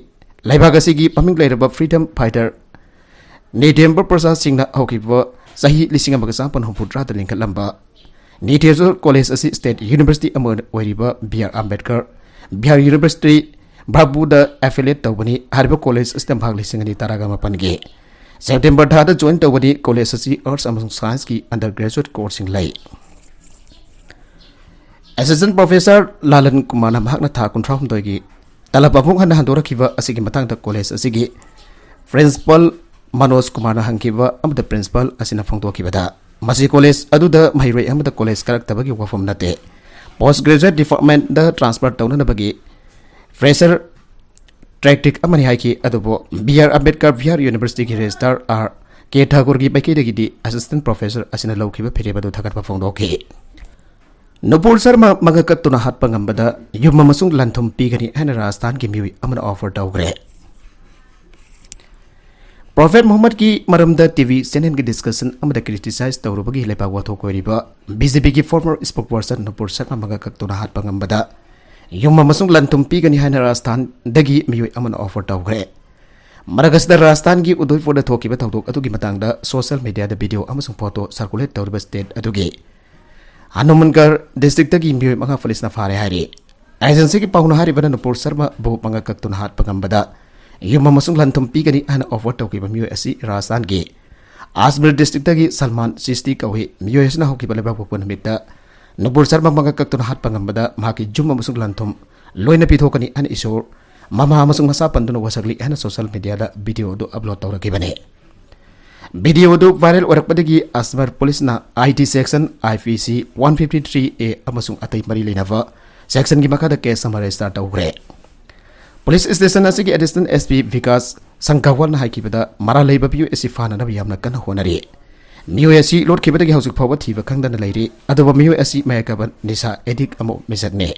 ꯂꯩꯕꯥꯛ ꯑꯁꯤꯒꯤ ꯃꯃꯤꯡ ꯂꯩꯔꯕ ꯐ꯭ꯔꯤꯗꯝ ꯐꯥꯏꯇꯔ ꯅꯤꯇꯦꯝꯕꯔ ꯄ꯭ꯔꯁꯥꯗ ꯁꯤꯡꯅ ꯍꯧꯈꯤꯕ ꯆꯍꯤ ꯂꯤꯁꯤꯡ ꯑꯃꯒ ꯆꯥꯃꯥꯄꯟ ꯍꯨꯝꯐꯨꯇꯔꯥꯗ ꯂꯤꯡꯈꯠꯂꯝꯕ ꯅꯤꯇꯦꯁꯣꯔ ꯀꯣꯂꯦꯖ ꯑꯁꯤ ꯁ꯭ꯇꯦꯠ ꯌꯨꯅꯤꯚꯔꯁꯤꯇꯤ ꯑꯃ ꯑꯣꯏꯔꯤꯕ B R Ambedkar B R university, ꯚꯥꯔꯄꯨꯗ ꯑꯦꯐꯤꯂꯤꯌꯦꯠ ꯇꯧꯕꯅꯤ꯫ ꯍꯥꯏꯔꯤꯕ ꯀꯣꯂꯦꯖ ꯑꯁꯤꯗ ꯃꯍꯥꯛ ꯂꯤꯁꯤꯡ ꯑꯅꯤ ꯇꯔꯥꯒ ꯃꯥꯄꯟꯒꯤ ꯁꯦꯞꯇꯦꯝꯕꯔ ꯊꯥꯗ ꯖꯣꯏꯟ ꯇꯧꯕꯅꯤ꯫ ꯀꯣꯂꯦꯖ ꯑꯁꯤ ꯑꯥꯔꯠꯁ ꯑꯃꯁꯨꯡ ꯁꯥꯏꯟꯁꯀꯤ ꯑꯟꯗꯔ ꯒ꯭ꯔꯦꯖꯨꯑꯦꯠ ꯀꯣꯔꯁꯁꯤꯡ ꯂꯩ꯫ ꯑꯦꯁꯤꯁꯇꯦꯟ ꯄ꯭ꯔꯣꯐꯦꯁꯔ ꯂꯥꯂꯟ ꯀꯨꯃꯥꯔꯅ ꯃꯍꯥꯛꯅ ꯊꯥ ꯀꯨꯟꯊ꯭ꯔꯥꯍꯨꯝꯗꯣꯏꯒꯤ ꯇꯂꯕ ꯑꯃꯨꯛ ꯍꯟꯅ ꯍꯟꯗꯣꯔꯛꯈꯤꯕ ꯑꯁꯤꯒꯤ ꯃꯇꯥꯡꯗ ꯀꯣꯂꯦꯖ ꯑꯁꯤꯒꯤ ꯄ꯭ꯔꯤꯟꯁꯤꯄꯥꯜ ꯃꯅꯣꯖ ꯀꯨꯃꯥꯔꯅ ꯍꯪꯈꯤꯕ ꯑꯃꯗ ꯄ꯭ꯔꯤꯟꯁꯤꯄꯥꯜ ꯑꯁꯤꯅ ꯐꯣꯡꯗꯣꯛꯈꯤꯕꯗ, ꯃꯁꯤ ꯀꯣꯂꯦꯖ ꯑꯗꯨꯗ ꯃꯍꯩꯔꯣꯏ ꯑꯃꯗ ꯀꯣꯂꯦꯖ ꯀꯥꯔꯛꯇꯕꯒꯤ ꯋꯥꯐꯝ ꯅꯠꯇꯦ, ꯄꯣꯁ ꯒ꯭ꯔꯦꯖꯨꯑꯦꯠ ꯗꯤꯄꯥꯔꯠꯃꯦꯟꯗ ꯇ꯭ꯔꯥꯟꯁꯐꯔ ꯇꯧꯅꯅꯕꯒꯤ ꯐ꯭ꯔꯦꯁꯔ ꯇꯦꯛꯇꯤꯛ ꯑꯃꯅꯤ ꯍꯥꯏꯈꯤ꯫ ꯑꯗꯨꯕꯨ ꯕꯤ ꯑꯥꯔ ꯑꯝꯕꯦꯗꯀꯔ ꯕꯤꯍꯥꯔ ꯌꯨꯅꯤꯚꯔꯁꯤꯇꯤꯒꯤ ꯔꯦꯖꯤꯁꯇ꯭ꯔꯥꯔ ꯑꯥꯔ ꯀꯦ ꯊꯥꯀꯨꯔꯒꯤ ꯃꯥꯏꯀꯩꯗꯒꯤꯗꯤ ꯑꯦꯁꯤꯁꯇꯦꯟ ꯄ꯭ꯔꯣꯐꯦꯁꯔ ꯑꯁꯤꯅ ꯂꯧꯈꯤꯕ ꯐꯤꯔꯦꯞ ꯑꯗꯨ ꯊꯥꯒꯠꯄ ꯐꯣꯡꯗꯣꯛꯈꯤ꯫ ꯅꯨꯄꯨꯔ ꯁꯔꯃ ꯃꯉꯛ ꯀꯛꯇꯨꯅ ꯍꯥꯠꯄ ꯉꯝꯕꯗ ꯌꯨꯝ ꯑꯃꯁꯨꯡ ꯂꯟ-ꯊꯨꯝ ꯄꯤꯒꯅꯤ ꯍꯥꯏꯅ ꯔꯥꯖꯁꯊꯥꯟꯒꯤ ꯃꯤꯑꯣꯏ ꯑꯃꯅ ꯑꯣꯐꯔ ꯇꯧꯈ꯭ꯔꯦ꯫ ꯄ꯭ꯔꯣꯐꯦꯠ ꯃꯨꯍꯝꯃꯗꯀꯤ ꯃꯔꯝꯗ ꯇꯤ ꯚꯤ ꯆꯦꯅꯦꯜꯒꯤ ꯗꯤꯁꯀꯁꯟ ꯑꯃꯗ ꯀ꯭ꯔꯤꯇꯤꯁꯥꯏꯖ ꯇꯧꯔꯨꯕꯒꯤ ꯂꯩꯕꯥꯛ ꯋꯥꯊꯣꯛ ꯑꯣꯏꯔꯤꯕ ꯕꯤ ꯖꯦ ꯄꯤꯒꯤ ꯐꯣꯔꯃꯔ ꯁ꯭ꯄꯣꯛꯄꯔꯁꯟ ꯅꯨꯄꯨꯔ ꯁꯔꯃ ꯃꯉꯛ ꯀꯛꯇꯨꯅ ꯍꯥꯠꯄ ꯉꯝꯕꯗ ꯌꯨꯝ ꯑꯃꯁꯨꯡ ꯂꯟ-ꯊꯨꯝ ꯄꯤꯒꯅꯤ ꯍꯥꯏꯅ ꯔꯥꯖꯁꯊꯥꯟꯗꯒꯤ ꯃꯤꯑꯣꯏ ꯑꯃꯅ ꯑꯣꯐꯔ ꯇꯧꯈ꯭ꯔꯦ꯫ ꯃꯔꯛ ꯑꯁꯤꯗ ꯔꯥꯖꯁꯊꯥꯟꯒꯤ ꯎꯗꯣꯏꯄꯨꯔꯗ ꯊꯣꯛꯈꯤꯕ ꯊꯧꯗꯣꯛ ꯑꯗꯨꯒꯤ ꯃꯇꯥꯡꯗ ꯁꯣꯁꯤꯌꯦꯜ ꯃꯤꯗꯤꯌꯥꯗ ꯚꯤꯗꯤꯑꯣ ꯑꯃꯁꯨꯡ ꯐꯣꯇꯣ ꯁꯔꯀꯨꯂꯦꯠ ꯇꯧꯔꯤꯕ ꯁ꯭ꯇꯦꯠ ꯑꯗꯨꯒꯤ ꯍꯅꯨꯃꯟꯒꯔ ꯗꯤꯁꯇ꯭ꯔꯤꯛꯇꯒꯤ ꯃꯤꯑꯣꯏ ꯃꯉꯥ ꯄꯨꯂꯤꯁꯅ ꯐꯥꯔꯦ ꯍꯥꯏꯔꯤ꯫ ꯑꯦꯖꯦꯟꯁꯤꯒꯤ ꯄꯥꯎꯅ ꯍꯥꯏꯔꯤꯕꯅ ꯅꯨꯄꯨꯔ ꯁꯔꯃꯕꯨ ꯃꯉꯛ ꯀꯛꯇꯨꯅ ꯍꯥꯠꯄ ꯉꯝꯕꯗ ꯌꯨꯝ ꯑꯃꯁꯨꯡ ꯂꯟ-ꯊꯨꯝ ꯄꯤꯒꯅꯤ ꯍꯥꯏꯅ ꯑꯣꯐꯔ ꯇꯧꯈꯤꯕ ꯃꯤꯑꯣꯏ ꯑꯁꯤ ꯔꯥꯖꯁꯊꯥꯟꯒꯤ ꯑꯖꯃꯤꯔ ꯗꯤꯁꯇ꯭ꯔꯤꯛꯇꯒꯤ ꯁꯜꯃꯥꯟ ꯆꯤꯁꯇꯤ ꯀꯧꯏ꯫ ꯃꯤꯑꯣꯏ ꯑꯁꯤꯅ ꯍꯧꯈꯤꯕ ꯂꯩꯕꯥꯛꯄꯣꯛꯄ ꯅꯨꯃꯤꯠꯇ ꯅꯨꯄꯨꯔ ꯁꯔꯃ ꯃꯉꯛ ꯀꯛꯇꯨꯅ ꯍꯥꯠꯄ ꯉꯝꯕꯗ ꯃꯍꯥꯛꯀꯤ ꯌꯨꯝ ꯑꯃꯁꯨꯡ ꯂꯟ-ꯊꯨꯝ ꯂꯣꯏꯅ ꯄꯤꯊꯣꯛꯀꯅꯤ ꯍꯥꯏꯅ ꯏꯁꯣꯔ, ꯃꯃꯥ ꯑꯃꯁꯨꯡ ꯃꯆꯥ ꯄꯟꯗꯨꯅ ꯋꯥꯁꯛꯂꯤ ꯍꯥꯏꯅ ꯁꯣꯁꯤꯌꯦꯜ ꯃꯤꯗꯤꯌꯥꯗ ꯚꯤꯗꯤꯑꯣ ꯑꯗꯨ ꯑꯞꯂꯣꯗ ꯇꯧꯔꯛꯈꯤꯕꯅꯤ꯫ ꯚꯤꯗꯤꯑꯣ ꯑꯗꯨ ꯚꯥꯏꯔꯦꯜ ꯑꯣꯏꯔꯛꯄꯗꯒꯤ ꯑꯖꯃꯤꯔ ꯄꯨꯂꯤꯁꯅ ꯑꯥꯏ ꯇꯤ ꯁꯦꯛꯁꯟ, ꯑꯥꯏ ꯄꯤ ꯁꯤ ꯋꯥꯟ ꯐꯤꯐꯇꯤ ꯊ꯭ꯔꯤ ꯑꯦ ꯑꯃꯁꯨꯡ ꯑꯇꯩ ꯃꯔꯤ ꯂꯩꯅꯕ ꯁꯦꯛꯁꯟꯒꯤ ꯃꯈꯥꯗ ꯀꯦꯁ ꯑꯃ ꯔꯦꯖꯤꯁꯇꯔ ꯇꯧꯈ꯭ꯔꯦ꯫ ꯄꯨꯂꯤꯁ ꯁ꯭ꯇꯦꯁꯟ ꯑꯁꯤꯒꯤ ꯑꯦꯗꯤꯁꯅꯦꯜ ꯑꯦꯁ ꯄꯤ ꯕꯤꯀꯥꯁ ꯁꯪꯒꯋꯥꯜꯅ ꯍꯥꯏꯈꯤꯕꯗ, ꯃꯔꯥꯜ ꯂꯩꯕ ꯃꯤꯑꯣꯏ ꯑꯁꯤ ꯐꯥꯅꯅꯕ ꯌꯥꯝꯅ ꯀꯟꯅ ꯍꯣꯠꯅꯔꯤ꯫ ꯃꯤꯑꯣꯏ ꯑꯁꯤ ꯂꯣꯠꯈꯤꯕꯗꯒꯤ ꯍꯧꯖꯤꯛ ꯐꯥꯎꯕ ꯊꯤꯕ ꯈꯪꯗꯅ ꯂꯩꯔꯤ꯫ ꯑꯗꯨꯕꯨ ꯃꯤꯑꯣꯏ ꯑꯁꯤ ꯃꯌꯥꯏ ꯀꯥꯕ ꯅꯤꯁꯥ ꯑꯦꯗꯤꯛ ꯑꯃ ꯃꯤꯁꯛꯅꯤ꯫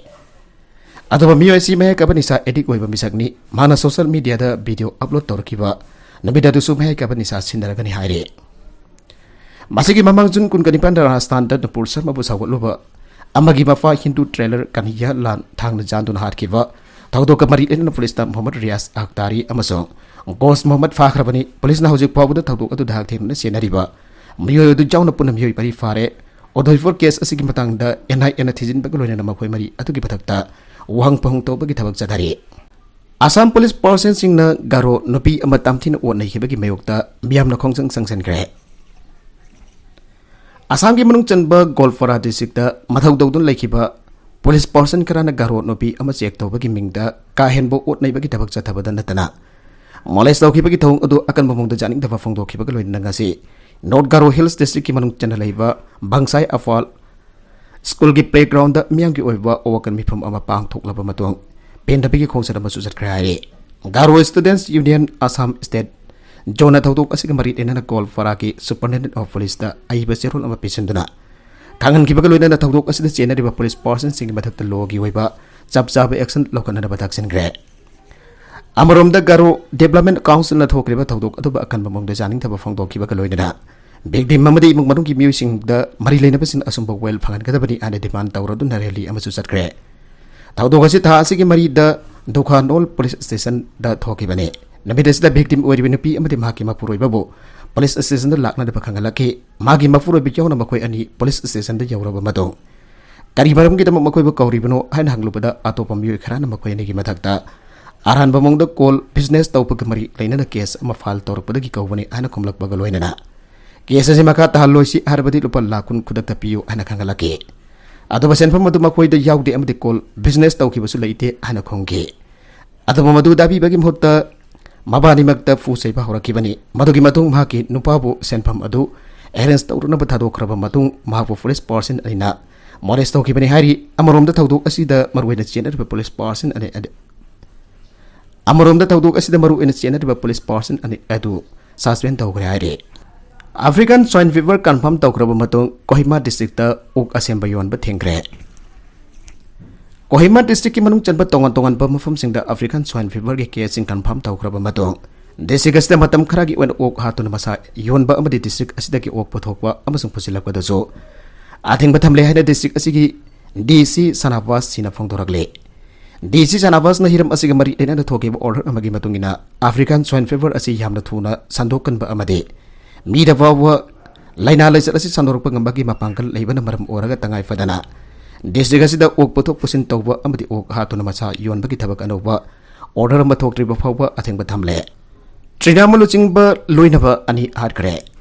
ꯑꯗꯨꯕꯨ ꯃꯤꯑꯣꯏ ꯑꯁꯤ ꯃꯌꯥꯏ ꯀꯥꯕ ꯅꯤꯁꯥ ꯑꯦꯗꯤꯛ ꯑꯣꯏꯕ ꯃꯤꯁꯛꯅꯤ꯫ ꯃꯍꯥꯛꯅ ꯁꯣꯁꯤꯌꯦꯜ ꯃꯤꯗꯤꯌꯥꯗ ꯚꯤꯗꯤꯑꯣ ꯑꯞꯂꯣꯗ ꯇꯧꯔꯛꯈꯤꯕ ꯅꯨꯃꯤꯠ ꯑꯗꯨꯁꯨ ꯃꯌꯥꯏ ꯀꯥꯕ ꯅꯤꯁꯥ ꯁꯤꯖꯤꯟꯅꯔꯒꯅꯤ ꯍꯥꯏꯔꯤ꯫ ꯃꯁꯤꯒꯤ ꯃꯃꯥꯡ ꯖꯨꯟ ꯀꯨꯟꯒ ꯅꯤꯄꯥꯟꯗ ꯔꯥꯖꯁꯊꯥꯟꯗ ꯅꯨꯄꯨꯔ ꯁꯝ ꯑꯃꯕꯨ ꯁꯧꯒꯠꯂꯨꯕ ꯑꯃꯒꯤ ꯃꯄꯥ ꯍꯤꯟꯗꯨ ꯇ꯭ꯔꯦꯂꯔ ꯀꯟꯍꯩꯌꯥ ꯂꯥꯟ ꯊꯥꯡꯅ ꯌꯥꯟꯗꯨꯅ ꯍꯥꯠꯈꯤꯕ ꯊꯧꯗꯣꯛꯀ ꯃꯔꯤ ꯂꯩꯅꯅ ꯄꯨꯂꯤꯁꯅ ꯃꯨꯍꯝꯃꯗ ꯔꯤꯌꯥꯖ ꯑꯈꯇꯥꯔꯤ ꯑꯃꯁꯨꯡ ꯒꯣꯁ ꯃꯨꯍꯝꯃꯗ ꯐꯥꯈ꯭ꯔꯕꯅꯤ꯫ ꯄꯨꯂꯤꯁꯅ ꯍꯧꯖꯤꯛ ꯐꯥꯎꯕꯗ ꯊꯧꯗꯣꯛ ꯑꯗꯨꯗ ꯍꯛꯊꯦꯡꯅꯅ ꯆꯦꯟꯅꯔꯤꯕ ꯃꯤꯑꯣꯏ ꯑꯗꯨ ꯌꯥꯎꯅ ꯄꯨꯟꯅ ꯃꯤꯑꯣꯏ ꯃꯔꯤ ꯐꯥꯔꯦ꯫ ꯎꯗꯣꯏꯄꯨꯔ ꯀꯦꯁ ꯑꯁꯤꯒꯤ ꯃꯇꯥꯡꯗ ꯑꯦꯟ ꯑꯥꯏ ꯑꯦꯅ ꯊꯤꯖꯤꯟꯕꯒ ꯂꯣꯏꯅꯅ ꯃꯈꯣꯏ ꯃꯔꯤ ꯑꯗꯨꯒꯤ ꯃꯊꯛꯇ ꯋꯥꯍꯪ ꯄꯥꯎꯍꯪ ꯇꯧꯕꯒꯤ ꯊꯕꯛ ꯆꯠꯊꯔꯤ꯫ ꯑꯁꯥꯝ ꯄꯨꯂꯤꯁ ꯄꯥꯔꯁꯟꯁꯤꯡꯅ ꯒꯥꯔꯣ ꯅꯨꯄꯤ ꯑꯃ ꯇꯝꯊꯤꯅ ꯑꯣꯠ ꯅꯩꯈꯤꯕꯒꯤ ꯃꯥꯌꯣꯛꯇ ꯃꯤꯌꯥꯝꯅ ꯈꯣꯡꯖꯪ ꯆꯪꯁꯤꯟꯈ꯭ꯔꯦ꯫ ꯑꯁꯥꯝꯒꯤ ꯃꯅꯨꯡ ꯆꯟꯕ ꯒꯣꯜꯄꯥꯔꯥ ꯗꯤꯁꯇ꯭ꯔꯤꯛꯇ ꯃꯊꯧ ꯇꯧꯗꯨꯅ ꯂꯩꯈꯤꯕ ꯄꯨꯂꯤꯁ ꯄꯥꯔꯁꯟ ꯈꯔꯅ ꯒꯥꯔꯣ ꯅꯨꯄꯤ ꯑꯃ ꯆꯦꯛ ꯇꯧꯕꯒꯤ ꯃꯤꯡꯗ ꯀꯥ ꯍꯦꯟꯕ ꯑꯣꯠ ꯅꯩꯕꯒꯤ ꯊꯕꯛ ꯆꯠꯊꯕꯗ ꯅꯠꯇꯅ ꯃꯣꯂꯦꯁ ꯇꯧꯈꯤꯕꯒꯤ ꯊꯧꯑꯣꯡ ꯑꯗꯨ ꯑꯀꯟꯕ ꯃꯑꯣꯡꯗ ꯌꯥꯅꯤꯡꯗꯕ ꯐꯣꯡꯗꯣꯛꯈꯤꯕꯒ ꯂꯣꯏꯅꯅ ꯉꯁꯤ ꯅꯣꯔꯠ ꯒꯥꯔꯣ ꯍꯤꯜꯁ ꯗꯤꯁꯇ꯭ꯔꯤꯛꯀꯤ ꯃꯅꯨꯡ ꯆꯟꯅ ꯂꯩꯕ ꯕꯪꯁꯥꯏ ꯑꯐꯥꯜ ꯁ꯭ꯀꯨꯜꯒꯤ ꯄ꯭ꯂꯦꯒ꯭ꯔꯥꯎꯟꯗ ꯃꯤꯌꯥꯝꯒꯤ ꯑꯣꯏꯕ ꯑꯋꯥꯀꯟ ꯃꯤꯐꯝ ꯑꯃ ꯄꯥꯡꯊꯣꯛꯂꯕ ꯃꯇꯨꯡ ꯄꯦꯟꯗꯕꯒꯤ ꯈꯣꯡꯆꯠ ꯑꯃꯁꯨ ꯆꯠꯈ꯭ꯔꯦ ꯍꯥꯏꯔꯤ꯫ ꯒꯥꯔꯣ ꯁ꯭ꯇꯨꯗꯦꯟꯠꯁ ꯌꯨꯅꯤꯌꯟ ꯑꯁꯥꯝ ꯁ꯭ꯇꯦꯠ ꯖꯣꯟꯅ ꯊꯧꯗꯣꯛ ꯑꯁꯤꯒ ꯃꯔꯤ ꯂꯩꯅꯅ ꯒꯣꯜꯄꯥꯔꯥꯒꯤ ꯁꯨꯄꯔꯤꯟꯇꯦꯟꯗꯦꯟꯠ ꯑꯣꯐ ꯄꯨꯂꯤꯁꯇ ꯑꯏꯕ ꯆꯦꯔꯣꯜ ꯑꯃ ꯄꯤꯁꯤꯟꯗꯨꯅ ꯈꯪꯍꯟꯈꯤꯕꯒ ꯂꯣꯏꯅꯅ ꯊꯧꯗꯣꯛ ꯑꯁꯤꯗ ꯆꯦꯟꯅꯔꯤꯕ ꯄꯨꯂꯤꯁ ꯄꯥꯔꯁꯟꯁꯤꯡꯒꯤ ꯃꯊꯛꯇ ꯂꯣꯒꯤ ꯑꯣꯏꯕ ꯆꯞ ꯆꯥꯕ ꯑꯦꯛꯁꯟ ꯂꯧꯈꯠꯅꯅꯕ ꯇꯛꯁꯤꯟꯈ꯭ꯔꯦ꯫ ꯑꯃꯔꯣꯝꯗ ꯒꯥꯔꯣ ꯗꯤꯕꯦꯂꯞꯃꯦꯟꯠ ꯀꯥꯎꯟꯁꯤꯜꯅ ꯊꯣꯛꯈ꯭ꯔꯤꯕ ꯊꯧꯗꯣꯛ ꯑꯗꯨꯕꯨ ꯑꯀꯟꯕ ꯃꯑꯣꯡꯗ ꯌꯥꯅꯤꯡꯗꯕ ꯐꯣꯡꯗꯣꯛꯈꯤꯕꯒ ꯂꯣꯏꯅꯅ ꯚꯤꯛꯇꯤꯝ ꯑꯃꯗꯤ ꯏꯃꯨꯡ ꯃꯅꯨꯡꯒꯤ ꯃꯤꯑꯣꯏꯁꯤꯡꯗ ꯃꯔꯤ ꯂꯩꯅꯕꯁꯤꯡꯅ ꯑꯆꯨꯝꯕ ꯋꯥꯌꯦꯜ ꯐꯪꯍꯟꯒꯗꯕꯅꯤ ꯍꯥꯏꯅ ꯗꯤꯃꯥꯟ ꯇꯧꯔꯗꯨꯅ ꯔꯦꯂꯤ ꯑꯃꯁꯨ ꯆꯠꯈ꯭ꯔꯦ꯫ ꯊꯧꯗꯣꯛ ꯑꯁꯤ ꯊꯥ ꯑꯁꯤꯒꯤ ꯃꯔꯤꯗ ꯗꯨꯈꯥꯅꯣꯜ ꯄꯨꯂꯤꯁ ꯁ꯭ꯇꯦꯁꯟꯗ ꯊꯣꯛꯈꯤꯕꯅꯤ꯫ ꯅꯨꯃꯤꯠ ꯑꯁꯤꯗ ꯚꯤꯛꯇꯤꯝ ꯑꯣꯏꯔꯤꯕ ꯅꯨꯄꯤ ꯑꯃꯗꯤ ꯃꯍꯥꯛꯀꯤ ꯃꯄꯨꯔꯣꯏꯕꯕꯨ ꯄꯨꯂꯤꯁ ꯁ꯭ꯇꯦꯁꯟꯗ ꯂꯥꯛꯅꯅꯕ ꯈꯪꯍꯜꯂꯛꯈꯤ꯫ ꯃꯥꯒꯤ ꯃꯄꯨꯔꯣꯏꯕ ꯌꯥꯎꯅ ꯃꯈꯣꯏ ꯑꯅꯤ ꯄꯨꯂꯤꯁ ꯁ꯭ꯇꯦꯁꯟꯗ ꯌꯧꯔꯕ ꯃꯇꯨꯡ ꯀꯔꯤ ꯃꯔꯝꯒꯤꯗꯃꯛ ꯃꯈꯣꯏꯕꯨ ꯀꯧꯔꯤꯕꯅꯣ ꯍꯥꯏꯅ ꯍꯪꯂꯨꯕꯗ ꯑꯇꯣꯞꯄ ꯃꯤꯑꯣꯏ ꯈꯔꯅ ꯃꯈꯣꯏ ꯑꯅꯤꯒꯤ ꯃꯊꯛꯇ ꯑꯔꯥꯟꯕ ꯃꯑꯣꯡꯗ ꯀꯣꯜ ꯕꯤꯖꯤꯅꯦꯁ ꯇꯧꯕꯒ ꯃꯔꯤ ꯂꯩꯅꯅ ꯀꯦꯁ ꯑꯃ ꯐꯥꯏꯜ ꯇꯧꯔꯛꯄꯗꯒꯤ ꯀꯧꯕꯅꯤ ꯍꯥꯏꯅ ꯈꯨꯝꯂꯛꯄꯒ ꯂꯣꯏꯅꯅ ꯀꯦꯁ ꯑꯁꯤ ꯃꯈꯥ ꯇꯥꯍꯜꯂꯣꯏꯁꯤ ꯍꯥꯏꯔꯕꯗꯤ ꯂꯨꯄꯥ ꯂꯥꯈ ꯀꯨꯟ ꯈꯨꯗꯛꯇ ꯄꯤꯌꯨ ꯍꯥꯏꯅ ꯈꯪꯍꯜꯂꯛꯈꯤ꯫ ꯑꯗꯨꯕꯨ ꯁꯦꯟꯐꯝ ꯑꯗꯨ ꯃꯈꯣꯏꯗ ꯌꯥꯎꯗꯦ ꯑꯃꯗꯤ ꯀꯣꯜ ꯕꯤꯖꯤꯅꯦꯁ ꯇꯧꯈꯤꯕꯁꯨ ꯂꯩꯇꯦ ꯍꯥꯏꯅ ꯈꯨꯝꯈꯤ꯫ ꯑꯗꯨꯕꯨ ꯃꯗꯨ ꯇꯥꯕꯤꯕꯒꯤ ꯃꯍꯨꯠꯇ ꯃꯕꯥꯅꯤꯃꯛꯇ ꯐꯨ ꯆꯩꯕ ꯍꯧꯔꯛꯈꯤꯕꯅꯤ꯫ ꯃꯗꯨꯒꯤ ꯃꯇꯨꯡ ꯃꯍꯥꯛꯀꯤ ꯅꯨꯄꯥꯕꯨ ꯁꯦꯟꯐꯝ ꯑꯗꯨ ꯑꯦꯔꯦꯟꯖ ꯇꯧꯔꯨꯅꯕ ꯊꯥꯗꯣꯛꯈ꯭ꯔꯕ ꯃꯇꯨꯡ ꯃꯍꯥꯛꯄꯨ ꯄꯨꯂꯤꯁ ꯄꯥꯔꯁꯟ ꯑꯅꯤꯅ ꯃꯣꯂꯦꯁ ꯇꯧꯈꯤꯕꯅꯤ ꯍꯥꯏꯔꯤ꯫ ꯑꯃꯔꯣꯝꯗ ꯊꯧꯗꯣꯛ ꯑꯁꯤꯗ ꯃꯔꯨꯑꯣꯏꯅ ꯆꯦꯟꯅꯔꯤꯕ ꯄꯨꯂꯤꯁ ꯄꯥꯔꯁꯟ ꯑꯅꯤ ꯑꯗꯤ ꯑꯃꯔꯣꯝꯗ ꯊꯧꯗꯣꯛ ꯑꯁꯤꯗ ꯃꯔꯨ ꯑꯣꯏꯅ ꯆꯦꯟꯅꯔꯤꯕ ꯄꯨꯂꯤꯁ ꯄꯥꯔꯁꯟ ꯑꯅꯤ ꯑꯗꯨ ꯁꯁꯄꯦꯟ ꯇꯧꯈ꯭ꯔꯦ ꯍꯥꯏꯔꯤ꯫ ꯑꯐ꯭ꯔꯤꯀꯥꯟ ꯁ꯭ꯋꯥꯏꯟ ꯐꯤꯚꯔ ꯀꯟꯐꯥꯔꯝ ꯇꯧꯈ꯭ꯔꯕ ꯃꯇꯨꯡ ꯀꯣꯍꯤꯃꯥ ꯗꯤꯁꯇ꯭ꯔꯤꯛꯇ ꯑꯣꯛ ꯑꯁꯦꯝꯕ ꯌꯣꯟꯕ ꯊꯤꯡꯈ꯭ꯔꯦ꯫ ꯀꯣꯍꯤꯃꯥ ꯗꯤꯁꯇ꯭ꯔꯤꯛꯀꯤ ꯃꯅꯨꯡ ꯆꯟꯕ ꯇꯣꯉꯥꯟ ꯇꯣꯉꯥꯟꯕ ꯃꯐꯝꯁꯤꯡꯗ ꯑꯐ꯭ꯔꯤꯀꯥꯟ ꯁ꯭ꯋꯥꯏꯟ ꯐꯤꯚꯔꯒꯤ ꯀꯦꯁꯁꯤꯡ ꯀꯟꯐꯥꯔꯝ ꯇꯧꯈ꯭ꯔꯕ ꯃꯇꯨꯡ, ꯗꯤꯁꯇ꯭ꯔꯤꯛ ꯑꯁꯤꯗ ꯃꯇꯝ ꯈꯔꯒꯤ ꯑꯣꯏꯅ ꯑꯣꯛ ꯍꯥꯠꯇꯨꯅ ꯃꯁꯥ ꯌꯣꯟꯕ ꯑꯃꯗꯤ ꯗꯤꯁꯇ꯭ꯔꯤꯛ ꯑꯁꯤꯗꯒꯤ ꯑꯣꯛ ꯄꯨꯊꯣꯛꯄ ꯑꯃꯁꯨꯡ ꯄꯨꯁꯤꯜꯂꯛꯄꯗꯁꯨ ꯑꯊꯤꯡꯕ ꯊꯝꯂꯦ ꯍꯥꯏꯅ ꯗꯤꯁꯇ꯭ꯔꯤꯛ ꯑꯁꯤꯒꯤ ꯗꯤ ꯁꯤ ꯁꯅꯥꯕꯥꯁ ꯁꯤꯅ ꯐꯣꯡꯗꯣꯔꯛꯂꯤ꯫ ꯗꯤ ꯁꯤ ꯁꯅꯥꯕꯥꯁꯅ ꯍꯤꯔꯝ ꯑꯁꯤꯒ ꯃꯔꯤ ꯂꯩꯅꯅ ꯊꯣꯛꯈꯤꯕ ꯑꯣꯔꯗꯔ ꯑꯃꯒꯤ ꯃꯇꯨꯡ ꯏꯟꯅ, ꯑꯐ꯭ꯔꯤꯀꯥꯟ ꯁ꯭ꯋꯥꯏꯟ ꯐꯤꯚꯔ ꯑꯁꯤ ꯌꯥꯝꯅ ꯊꯨꯅ ꯁꯟꯗꯣꯛꯀꯟꯕ ꯑꯃꯗꯤ ꯃꯤꯗ ꯐꯥꯎꯕ ꯂꯥꯏꯅꯥ ꯂꯥꯏꯆꯠ ꯑꯁꯤ ꯁꯟꯗꯣꯔꯛꯄ ꯉꯝꯕꯒꯤ ꯃꯄꯥꯡꯒꯜ ꯂꯩꯕꯅ ꯃꯔꯝ ꯑꯣꯏꯔꯒ, ꯇꯉꯥꯏ ꯐꯗꯅ ꯗꯤꯁꯇ꯭ꯔꯤꯛ ꯑꯁꯤꯗ ꯑꯣꯛ ꯄꯨꯊꯣꯛ ꯄꯨꯁꯤꯟ ꯇꯧꯕ ꯑꯃꯗꯤ ꯑꯣꯛ ꯍꯥꯠꯇꯨꯅ ꯃꯁꯥ ꯌꯣꯟꯕꯒꯤ ꯊꯕꯛ ꯑꯅꯧꯕ ꯑꯣꯔꯗꯔ ꯑꯃ ꯊꯣꯛꯇ꯭ꯔꯤꯕ ꯐꯥꯎꯕ ꯑꯊꯤꯡꯕ ꯊꯝꯂꯦ꯫ ꯇ꯭ꯔꯤꯅꯥꯃꯨꯜ ꯂꯨꯆꯤꯡꯕ ꯂꯣꯏꯅꯕ ꯑꯅꯤ ꯍꯥꯠꯈ꯭ꯔꯦ꯫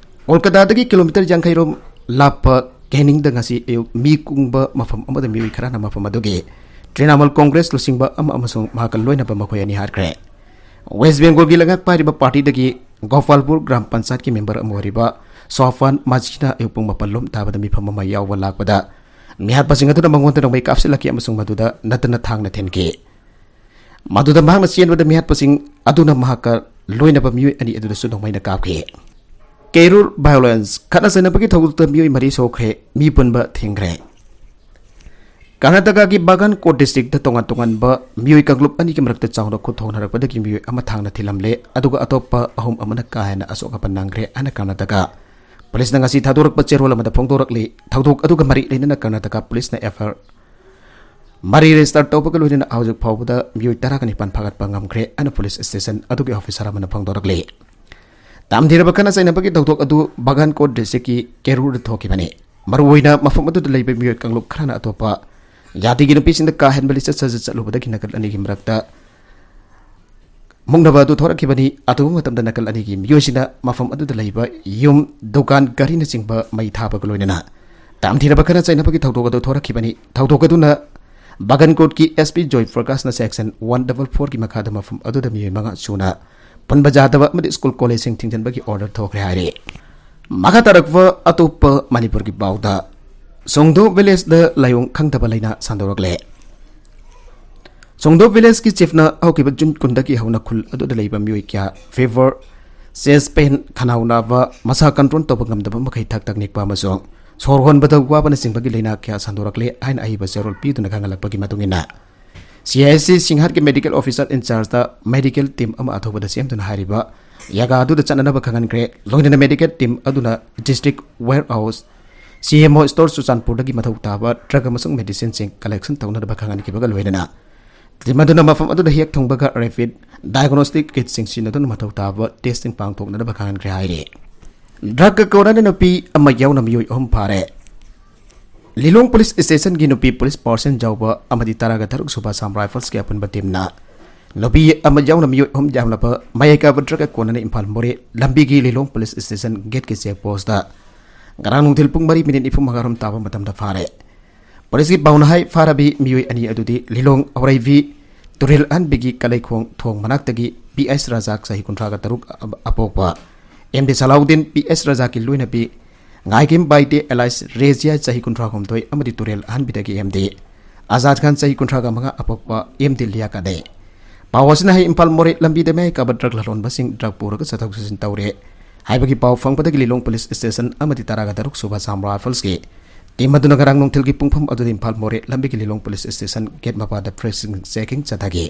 ꯀꯣꯜꯀꯇꯥꯗꯒꯤ ꯀꯤꯂꯣꯃꯤꯇꯔ ꯌꯥꯡꯈꯩ ꯔꯣꯝ ꯂꯥꯞꯄ ꯀꯦꯅꯤꯡꯗ ꯉꯁꯤ ꯑꯌꯨꯛ ꯃꯤ ꯀꯨꯡꯕ ꯃꯐꯝ ꯑꯃꯗ ꯃꯤꯑꯣꯏ ꯈꯔꯅ ꯃꯐꯝ ꯑꯗꯨꯒꯤ ꯇ꯭ꯔꯤꯅꯥꯃꯨꯜ ꯀꯣꯡꯒ꯭ꯔꯦꯁ ꯂꯨꯆꯤꯡꯕ ꯑꯃ ꯑꯃꯁꯨꯡ ꯃꯍꯥꯛꯀ ꯂꯣꯏꯅꯕ ꯃꯈꯣꯏ ꯑꯅꯤ ꯍꯥꯠꯈ꯭ꯔꯦ꯫ ꯋꯦꯁ ꯕꯦꯡꯒꯣꯜꯒꯤ ꯂꯩꯉꯥꯛ ꯄꯥꯏꯔꯤꯕ ꯄꯥꯔꯇꯤꯗꯒꯤ ꯒꯣꯄꯥꯜꯄꯨꯔ ꯒ꯭ꯔꯥꯝ ꯄꯟꯆꯥꯌꯠꯀꯤ ꯃꯦꯝꯕꯔ ꯑꯃ ꯑꯣꯏꯔꯤꯕ ꯁꯣꯐꯥꯟ ꯃꯥꯖꯤꯅ ꯑꯌꯨꯛ ꯄꯨꯡ ꯃꯥꯄꯟ ꯂꯣꯝ ꯇꯥꯕꯗ ꯃꯤꯐꯝ ꯑꯃ ꯌꯥꯎꯕ ꯂꯥꯛꯄꯗ, ꯃꯤꯍꯥꯠꯄꯁꯤꯡ ꯑꯗꯨꯅ ꯃꯉꯣꯟꯗ ꯅꯣꯡꯃꯩ ꯀꯥꯞꯁꯤꯜꯂꯛꯈꯤ ꯑꯃꯁꯨꯡ ꯃꯗꯨꯗ ꯅꯠꯇꯅ ꯊꯥꯡꯅ ꯊꯤꯟꯈꯤ꯫ ꯃꯗꯨꯗ ꯃꯍꯥꯛꯅ ꯆꯦꯟꯕꯗ ꯃꯤꯍꯥꯠꯄꯁꯤꯡ ꯑꯗꯨꯅ ꯃꯍꯥꯛꯀ ꯂꯣꯏꯅꯕ ꯃꯤꯑꯣꯏ ꯑꯅꯤ ꯑꯗꯨꯗꯁꯨ ꯅꯣꯡꯃꯩꯅ ꯀꯥꯞꯈꯤ꯫ ꯀꯦꯔꯨꯔ ꯚꯥꯏꯑꯣꯂꯦꯟꯁ, ꯈꯠꯅ ꯆꯩꯅꯕꯒꯤ ꯊꯧꯗꯣꯛꯇ ꯃꯤꯑꯣꯏ ꯃꯔꯤ ꯁꯣꯛꯈ꯭ꯔꯦ, ꯃꯤ ꯄꯨꯟꯕ ꯊꯤꯡꯈ꯭ꯔꯦ꯫ ꯀꯔꯅꯥꯇꯀꯥꯒꯤ ꯕꯥꯒꯥꯟꯀꯣꯠ ꯗꯤꯁꯇ꯭ꯔꯤꯛꯇ ꯇꯣꯉꯥꯟ ꯇꯣꯉꯥꯟꯕ ꯃꯤꯑꯣꯏ ꯀꯥꯡꯂꯨꯞ ꯑꯅꯤꯒꯤ ꯃꯔꯛꯇ ꯆꯥꯎꯅ ꯈꯨꯠ ꯊꯣꯛꯅꯔꯛꯄꯗꯒꯤ ꯃꯤꯑꯣꯏ ꯑꯃ ꯊꯥꯡꯅ ꯊꯤꯜꯂꯝꯂꯦ, ꯑꯗꯨꯒ ꯑꯇꯣꯞꯄ ꯑꯍꯨꯝ ꯑꯃꯅ ꯀꯥ ꯍꯦꯟꯅ ꯑꯁꯣꯛ ꯑꯄꯟ ꯅꯪꯈ꯭ꯔꯦ ꯍꯥꯏꯅ ꯀꯔꯅꯥꯇꯀꯥ ꯄꯨꯂꯤꯁꯅ ꯉꯁꯤ ꯊꯥꯗꯣꯔꯛꯄ ꯆꯦꯔꯣꯜ ꯑꯃꯗ ꯐꯣꯡꯗꯣꯔꯛꯂꯤ꯫ ꯊꯧꯗꯣꯛ ꯑꯗꯨꯒ ꯃꯔꯤ ꯂꯩꯅꯅ ꯀꯔꯅꯥꯇꯀꯥ ꯄꯨꯂꯤꯁꯅ ꯑꯦꯐ ꯑꯥꯏ ꯑꯥꯔ ꯃꯔꯤ ꯔꯦꯖꯤꯁꯇꯔ ꯇꯧꯕꯒ ꯂꯣꯏꯅꯅ ꯍꯧꯖꯤꯛ ꯐꯥꯎꯕꯗ ꯃꯤꯑꯣꯏ ꯇꯔꯥꯒ ꯅꯤꯄꯥꯟ ꯐꯥꯒꯠꯄ ꯉꯝꯈ꯭ꯔꯦ ꯍꯥꯏꯅ ꯄꯨꯂꯤꯁ ꯁ꯭ꯇꯦꯁꯟ ꯑꯗꯨꯒꯤ ꯑꯣꯐꯤꯁꯥꯔ ꯑꯃꯅ ꯐꯣꯡꯗꯣꯔꯛꯂꯤ꯫ ꯇꯝꯊꯤꯔꯕ ꯈꯠꯅ ꯆꯩꯅꯕꯒꯤ ꯊꯧꯗꯣꯛ ꯑꯗꯨ ꯕꯥꯒꯥꯟꯀꯣꯠ ꯗꯤꯁꯇ꯭ꯔꯤꯛꯀꯤ ꯀꯦꯔꯨꯔꯗ ꯊꯣꯛꯈꯤꯕꯅꯤ꯫ ꯃꯔꯨꯑꯣꯏꯅ ꯃꯐꯝ ꯑꯗꯨꯗ ꯂꯩꯕ ꯃꯤꯑꯣꯏ ꯀꯥꯡꯂꯨꯞ ꯈꯔꯅ ꯑꯇꯣꯞꯄ ꯖꯥꯇꯤꯒꯤ ꯅꯨꯄꯤꯁꯤꯡꯗ ꯀꯥ ꯍꯦꯟꯕ ꯂꯤꯆꯠ ꯁꯥꯖꯠ ꯆꯠꯂꯨꯕꯗꯒꯤ ꯅꯥꯀꯜ ꯑꯅꯤꯒꯤ ꯃꯔꯛꯇ ꯃꯨꯛꯅꯕ ꯑꯗꯨ ꯊꯣꯔꯛꯈꯤꯕꯅꯤ꯫ ꯑꯊꯨꯕ ꯃꯇꯝꯗ ꯅꯥꯀꯜ ꯑꯅꯤꯒꯤ ꯃꯤꯑꯣꯏꯁꯤꯡꯅ ꯃꯐꯝ ꯑꯗꯨꯗ ꯂꯩꯕ ꯌꯨꯝ, ꯗꯨꯀꯥꯟ, ꯒꯥꯔꯤꯅꯆꯤꯡꯕ ꯃꯩ ꯊꯥꯕꯒ ꯂꯣꯏꯅꯅ ꯇꯝꯊꯤꯔꯕ ꯈꯠꯅ ꯆꯩꯅꯕꯒꯤ ꯊꯧꯗꯣꯛ ꯑꯗꯨ ꯊꯣꯔꯛꯈꯤꯕꯅꯤ꯫ ꯊꯧꯗꯣꯛ ꯑꯗꯨꯅ ꯕꯥꯒꯟꯀꯣꯠꯀꯤ ꯑꯦꯁ ꯄꯤ ꯖꯣꯏ ꯄ꯭ꯔꯀꯥꯁꯅ ꯁꯦꯛꯁꯟ ꯋꯥꯟ ꯗꯕꯜ ꯐꯣꯔꯒꯤ ꯃꯈꯥꯗ ꯃꯐꯝ ꯑꯗꯨꯗ ꯃꯤꯑꯣꯏ ꯃꯉꯥ ꯁꯨꯅ ꯄꯨꯟꯕ ꯌꯥꯗꯕ ꯑꯃꯗꯤ ꯁ꯭ꯀꯨꯜ ꯀꯣꯂꯦꯖꯁꯤꯡ ꯊꯤꯡꯖꯤꯟꯕꯒꯤ ꯑꯣꯔꯗꯔ ꯊꯣꯛꯈ꯭ꯔꯦ ꯍꯥꯏꯔꯤ꯫ ꯃꯈꯥ ꯇꯥꯔꯛꯄ ꯑꯇꯣꯞꯄ ꯃꯅꯤꯄꯨꯔꯒꯤ ꯄꯥꯎꯗ, ꯁꯣꯡꯗꯣ ꯚꯤꯂꯦꯖꯗ ꯂꯥꯏꯑꯣꯡ ꯈꯪꯗꯕ ꯂꯥꯏꯅꯥ ꯁꯟꯗꯣꯔꯛꯂꯦ꯫ ꯁꯣꯡꯗꯣ ꯚꯤꯂꯦꯖꯀꯤ ꯆꯤꯐꯅ ꯍꯧꯈꯤꯕ ꯖꯨꯟ ꯀꯨꯟꯗꯒꯤ ꯍꯧꯅ ꯈꯨꯜ ꯑꯗꯨꯗ ꯂꯩꯕ ꯃꯤꯑꯣꯏ ꯀꯌꯥ ꯐꯤꯚꯔ, ꯆꯦꯁ ꯄꯦꯟ, ꯈꯅꯥꯎ ꯅꯥꯕ, ꯃꯁꯥ ꯀꯟꯇ꯭ꯔꯣꯜ ꯇꯧꯕ ꯉꯝꯗꯕ ꯃꯈꯩ ꯊꯛ ꯊꯛ ꯅꯤꯛꯄ ꯑꯃꯁꯨꯡ ꯁꯣꯔ ꯍꯣꯟꯕꯗ ꯋꯥꯕꯅꯆꯤꯡꯕꯒꯤ ꯂꯥꯏꯅꯥ ꯀꯌꯥ ꯁꯟꯗꯣꯔꯛꯂꯦ ꯍꯥꯏꯅ ꯑꯍꯩꯕ ꯆꯦꯔꯣꯜ ꯄꯤꯗꯨꯅ ꯈꯪꯍꯜꯂꯛꯄꯒꯤ ꯃꯇꯨꯡ ꯏꯟꯅ, ꯁꯤ ꯑꯥꯏ ꯑꯦꯁ ꯁꯤ ꯁꯤꯡꯍꯥꯠꯀꯤ ꯃꯦꯗꯤꯀꯦꯜ ꯑꯣꯐꯤꯁꯔ ꯏꯟꯆꯥꯔꯖꯇ ꯃꯦꯗꯤꯀꯦꯜ ꯇꯤꯝ ꯑꯃ ꯑꯊꯧꯕꯗ ꯁꯦꯝꯗꯨꯅ ꯍꯥꯏꯔꯤꯕ ꯖꯒꯥ ꯑꯗꯨꯗ ꯆꯠꯅꯅꯕ ꯈꯪꯍꯟꯈ꯭ꯔꯦ꯫ ꯂꯣꯏꯅꯅ ꯃꯦꯗꯤꯀꯦꯜ ꯇꯤꯝ ꯑꯗꯨꯅ district warehouse, C M O store ꯆꯨꯔꯆꯥꯟꯄꯨꯔꯗꯒꯤ ꯃꯊꯧ ꯇꯥꯕ ꯗ꯭ꯔꯒ ꯑꯃꯁꯨꯡ ꯃꯦꯗꯤꯁꯤꯟꯁꯤꯡ ꯀꯂꯦꯛꯁꯟ ꯇꯧꯅꯅꯕ ꯈꯪꯍꯟꯈꯤꯕꯒ ꯂꯣꯏꯅꯅ, ꯇꯤꯝ ꯑꯗꯨꯅ ꯃꯐꯝ ꯑꯗꯨꯗ ꯍꯦꯛ ꯊꯨꯡꯕꯒ ꯔꯦꯄꯤꯗ ꯗꯥꯏꯒꯅꯣꯁꯇꯤꯛ ꯀꯤꯠꯁꯤꯡ ꯁꯤꯖꯤꯟꯅꯗꯨꯅ ꯃꯊꯧ ꯇꯥꯕ ꯇꯦꯁꯇꯤꯡ ꯄꯥꯡꯊꯣꯛꯅꯅꯕ ꯈꯪꯍꯟꯈ꯭ꯔꯦ ꯍꯥꯏꯔꯤ꯫ ꯗ꯭ꯔꯒꯀ ꯀꯣꯟꯅꯅ ꯅꯨꯄꯤ ꯑꯃ ꯌꯥꯎꯅ ꯃꯤꯑꯣꯏ ꯑꯍꯨꯝ ꯐꯥꯔꯦ꯫ ꯂꯤꯂꯣꯡ ꯄꯨꯂꯤꯁ ꯁ꯭ꯇꯦꯁꯟꯒꯤ ꯅꯨꯄꯤ ꯄꯨꯂꯤꯁ ꯄꯥꯔꯁꯟ ꯌꯥꯎꯕ ꯑꯃꯗꯤ ꯇꯔꯥꯒ ꯇꯔꯨꯛ ꯁꯨꯕ ꯑꯁꯥꯝ ꯔꯥꯏꯐꯜꯁꯀꯤ ꯑꯄꯨꯟꯕ ꯇꯤꯝꯅ ꯅꯨꯄꯤ ꯑꯃ ꯌꯥꯎꯅ ꯃꯤꯑꯣꯏ ꯑꯍꯨꯝ ꯌꯥꯝꯂꯕ ꯃꯌꯥꯏ ꯀꯥꯕ ꯗ꯭ꯔꯒ ꯀꯣꯟꯅꯅ ꯏꯝꯐꯥꯜ ꯃꯣꯔꯦ ꯂꯝꯕꯤꯒꯤ ꯂꯤꯂꯣꯡ ꯄꯨꯂꯤꯁ ꯁ꯭ꯇꯦꯁꯟ ꯒꯦꯠꯀꯤ ꯆꯦꯛ ꯄꯣꯁꯇ ꯉꯔꯥꯡ ꯅꯨꯡꯊꯤꯜ ꯄꯨꯡ ꯃꯔꯤ ꯃꯤꯅꯤꯠ ꯅꯤꯐꯨ ꯃꯉꯥ ꯔꯣꯝ ꯇꯥꯕ ꯃꯇꯝꯗ ꯐꯥꯔꯦ꯫ ꯄꯨꯂꯤꯁꯀꯤ ꯄꯥꯎꯅ ꯍꯥꯏ, ꯐꯥꯔꯕꯤ ꯃꯤꯑꯣꯏ ꯑꯅꯤ ꯑꯗꯨꯗꯤ ꯂꯤꯂꯣꯡ ꯑꯧꯔꯩꯕꯤ ꯇꯨꯔꯦꯜ ꯑꯍꯟꯕꯤꯒꯤ ꯀꯂꯩꯈꯣꯡ ꯊꯣꯡ ꯃꯅꯥꯛꯇꯒꯤ ꯄꯤ ꯑꯦꯁ ꯔꯥꯖꯥꯛ ꯆꯍꯤ ꯀꯨꯟꯊ꯭ꯔꯥꯒ ꯇꯔꯨꯛ ꯑꯄꯣꯛꯄ, ꯑꯦꯝ ꯗꯤ ꯁꯂꯥꯎꯗꯤꯟ ꯄꯤ ꯑꯦꯁ ꯔꯥꯖꯥꯛꯀꯤ ꯂꯣꯏꯅꯕꯤ ꯉꯥꯏꯒꯤꯝ ꯕꯥꯏꯇꯦ ꯑꯦꯂꯥꯏꯁ ꯔꯦꯖꯤꯌꯥ ꯆꯍꯤ ꯀꯨꯟꯊ꯭ꯔꯥ ꯍꯨꯝꯗꯣꯏ ꯑꯃꯗꯤ ꯇꯨꯔꯦꯜ ꯑꯍꯟꯕꯤꯗꯒꯤ ꯑꯦꯝ ꯗꯤ ꯑꯖꯥꯗ ꯈꯥꯟ ꯆꯍꯤ ꯀꯨꯟꯊ꯭ꯔꯥꯒ ꯃꯉꯥ ꯑꯄꯣꯛꯄ ꯑꯦꯝ ꯗꯤ ꯂꯤꯌꯥꯀꯠꯅꯤ꯫ ꯄꯥꯎ ꯑꯁꯤꯅ ꯍꯥꯏ, ꯏꯝꯐꯥꯜ ꯃꯣꯔꯦ ꯂꯝꯕꯤꯗ ꯃꯌꯥꯏ ꯀꯥꯕ ꯗ꯭ꯔꯒ ꯂꯂꯣꯟꯕꯁꯤꯡ ꯗ꯭ꯔꯒ ꯄꯨꯔꯒ ꯆꯠꯊꯣꯛ ꯆꯠꯁꯤꯟ ꯇꯧꯔꯦ ꯍꯥꯏꯕꯒꯤ ꯄꯥꯎ ꯐꯪꯕꯗꯒꯤ ꯂꯤꯂꯣꯡ ꯄꯨꯂꯤꯁ ꯁ꯭ꯇꯦꯁꯟ ꯑꯃꯗꯤ ꯇꯔꯥꯒ ꯇꯔꯨꯛ ꯁꯨꯕ ꯑꯁꯥꯝ ꯔꯥꯏꯐꯜꯁꯀꯤ ꯇꯤꯝ ꯑꯗꯨꯅ ꯉꯔꯥꯡ ꯅꯨꯡꯊꯤꯜꯒꯤ ꯄꯨꯡꯐꯝ ꯑꯗꯨꯗ ꯏꯝꯐꯥꯜ ꯃꯣꯔꯦ ꯂꯝꯕꯤꯒꯤ ꯂꯤꯂꯣꯡ ꯄꯨꯂꯤꯁ ꯁ꯭ꯇꯦꯁꯟ ꯒꯦꯠ ꯃꯄꯥꯗ ꯐ꯭ꯔꯤꯁꯀꯤꯡ ꯆꯦꯀꯤꯡ ꯆꯠꯊꯈꯤ꯫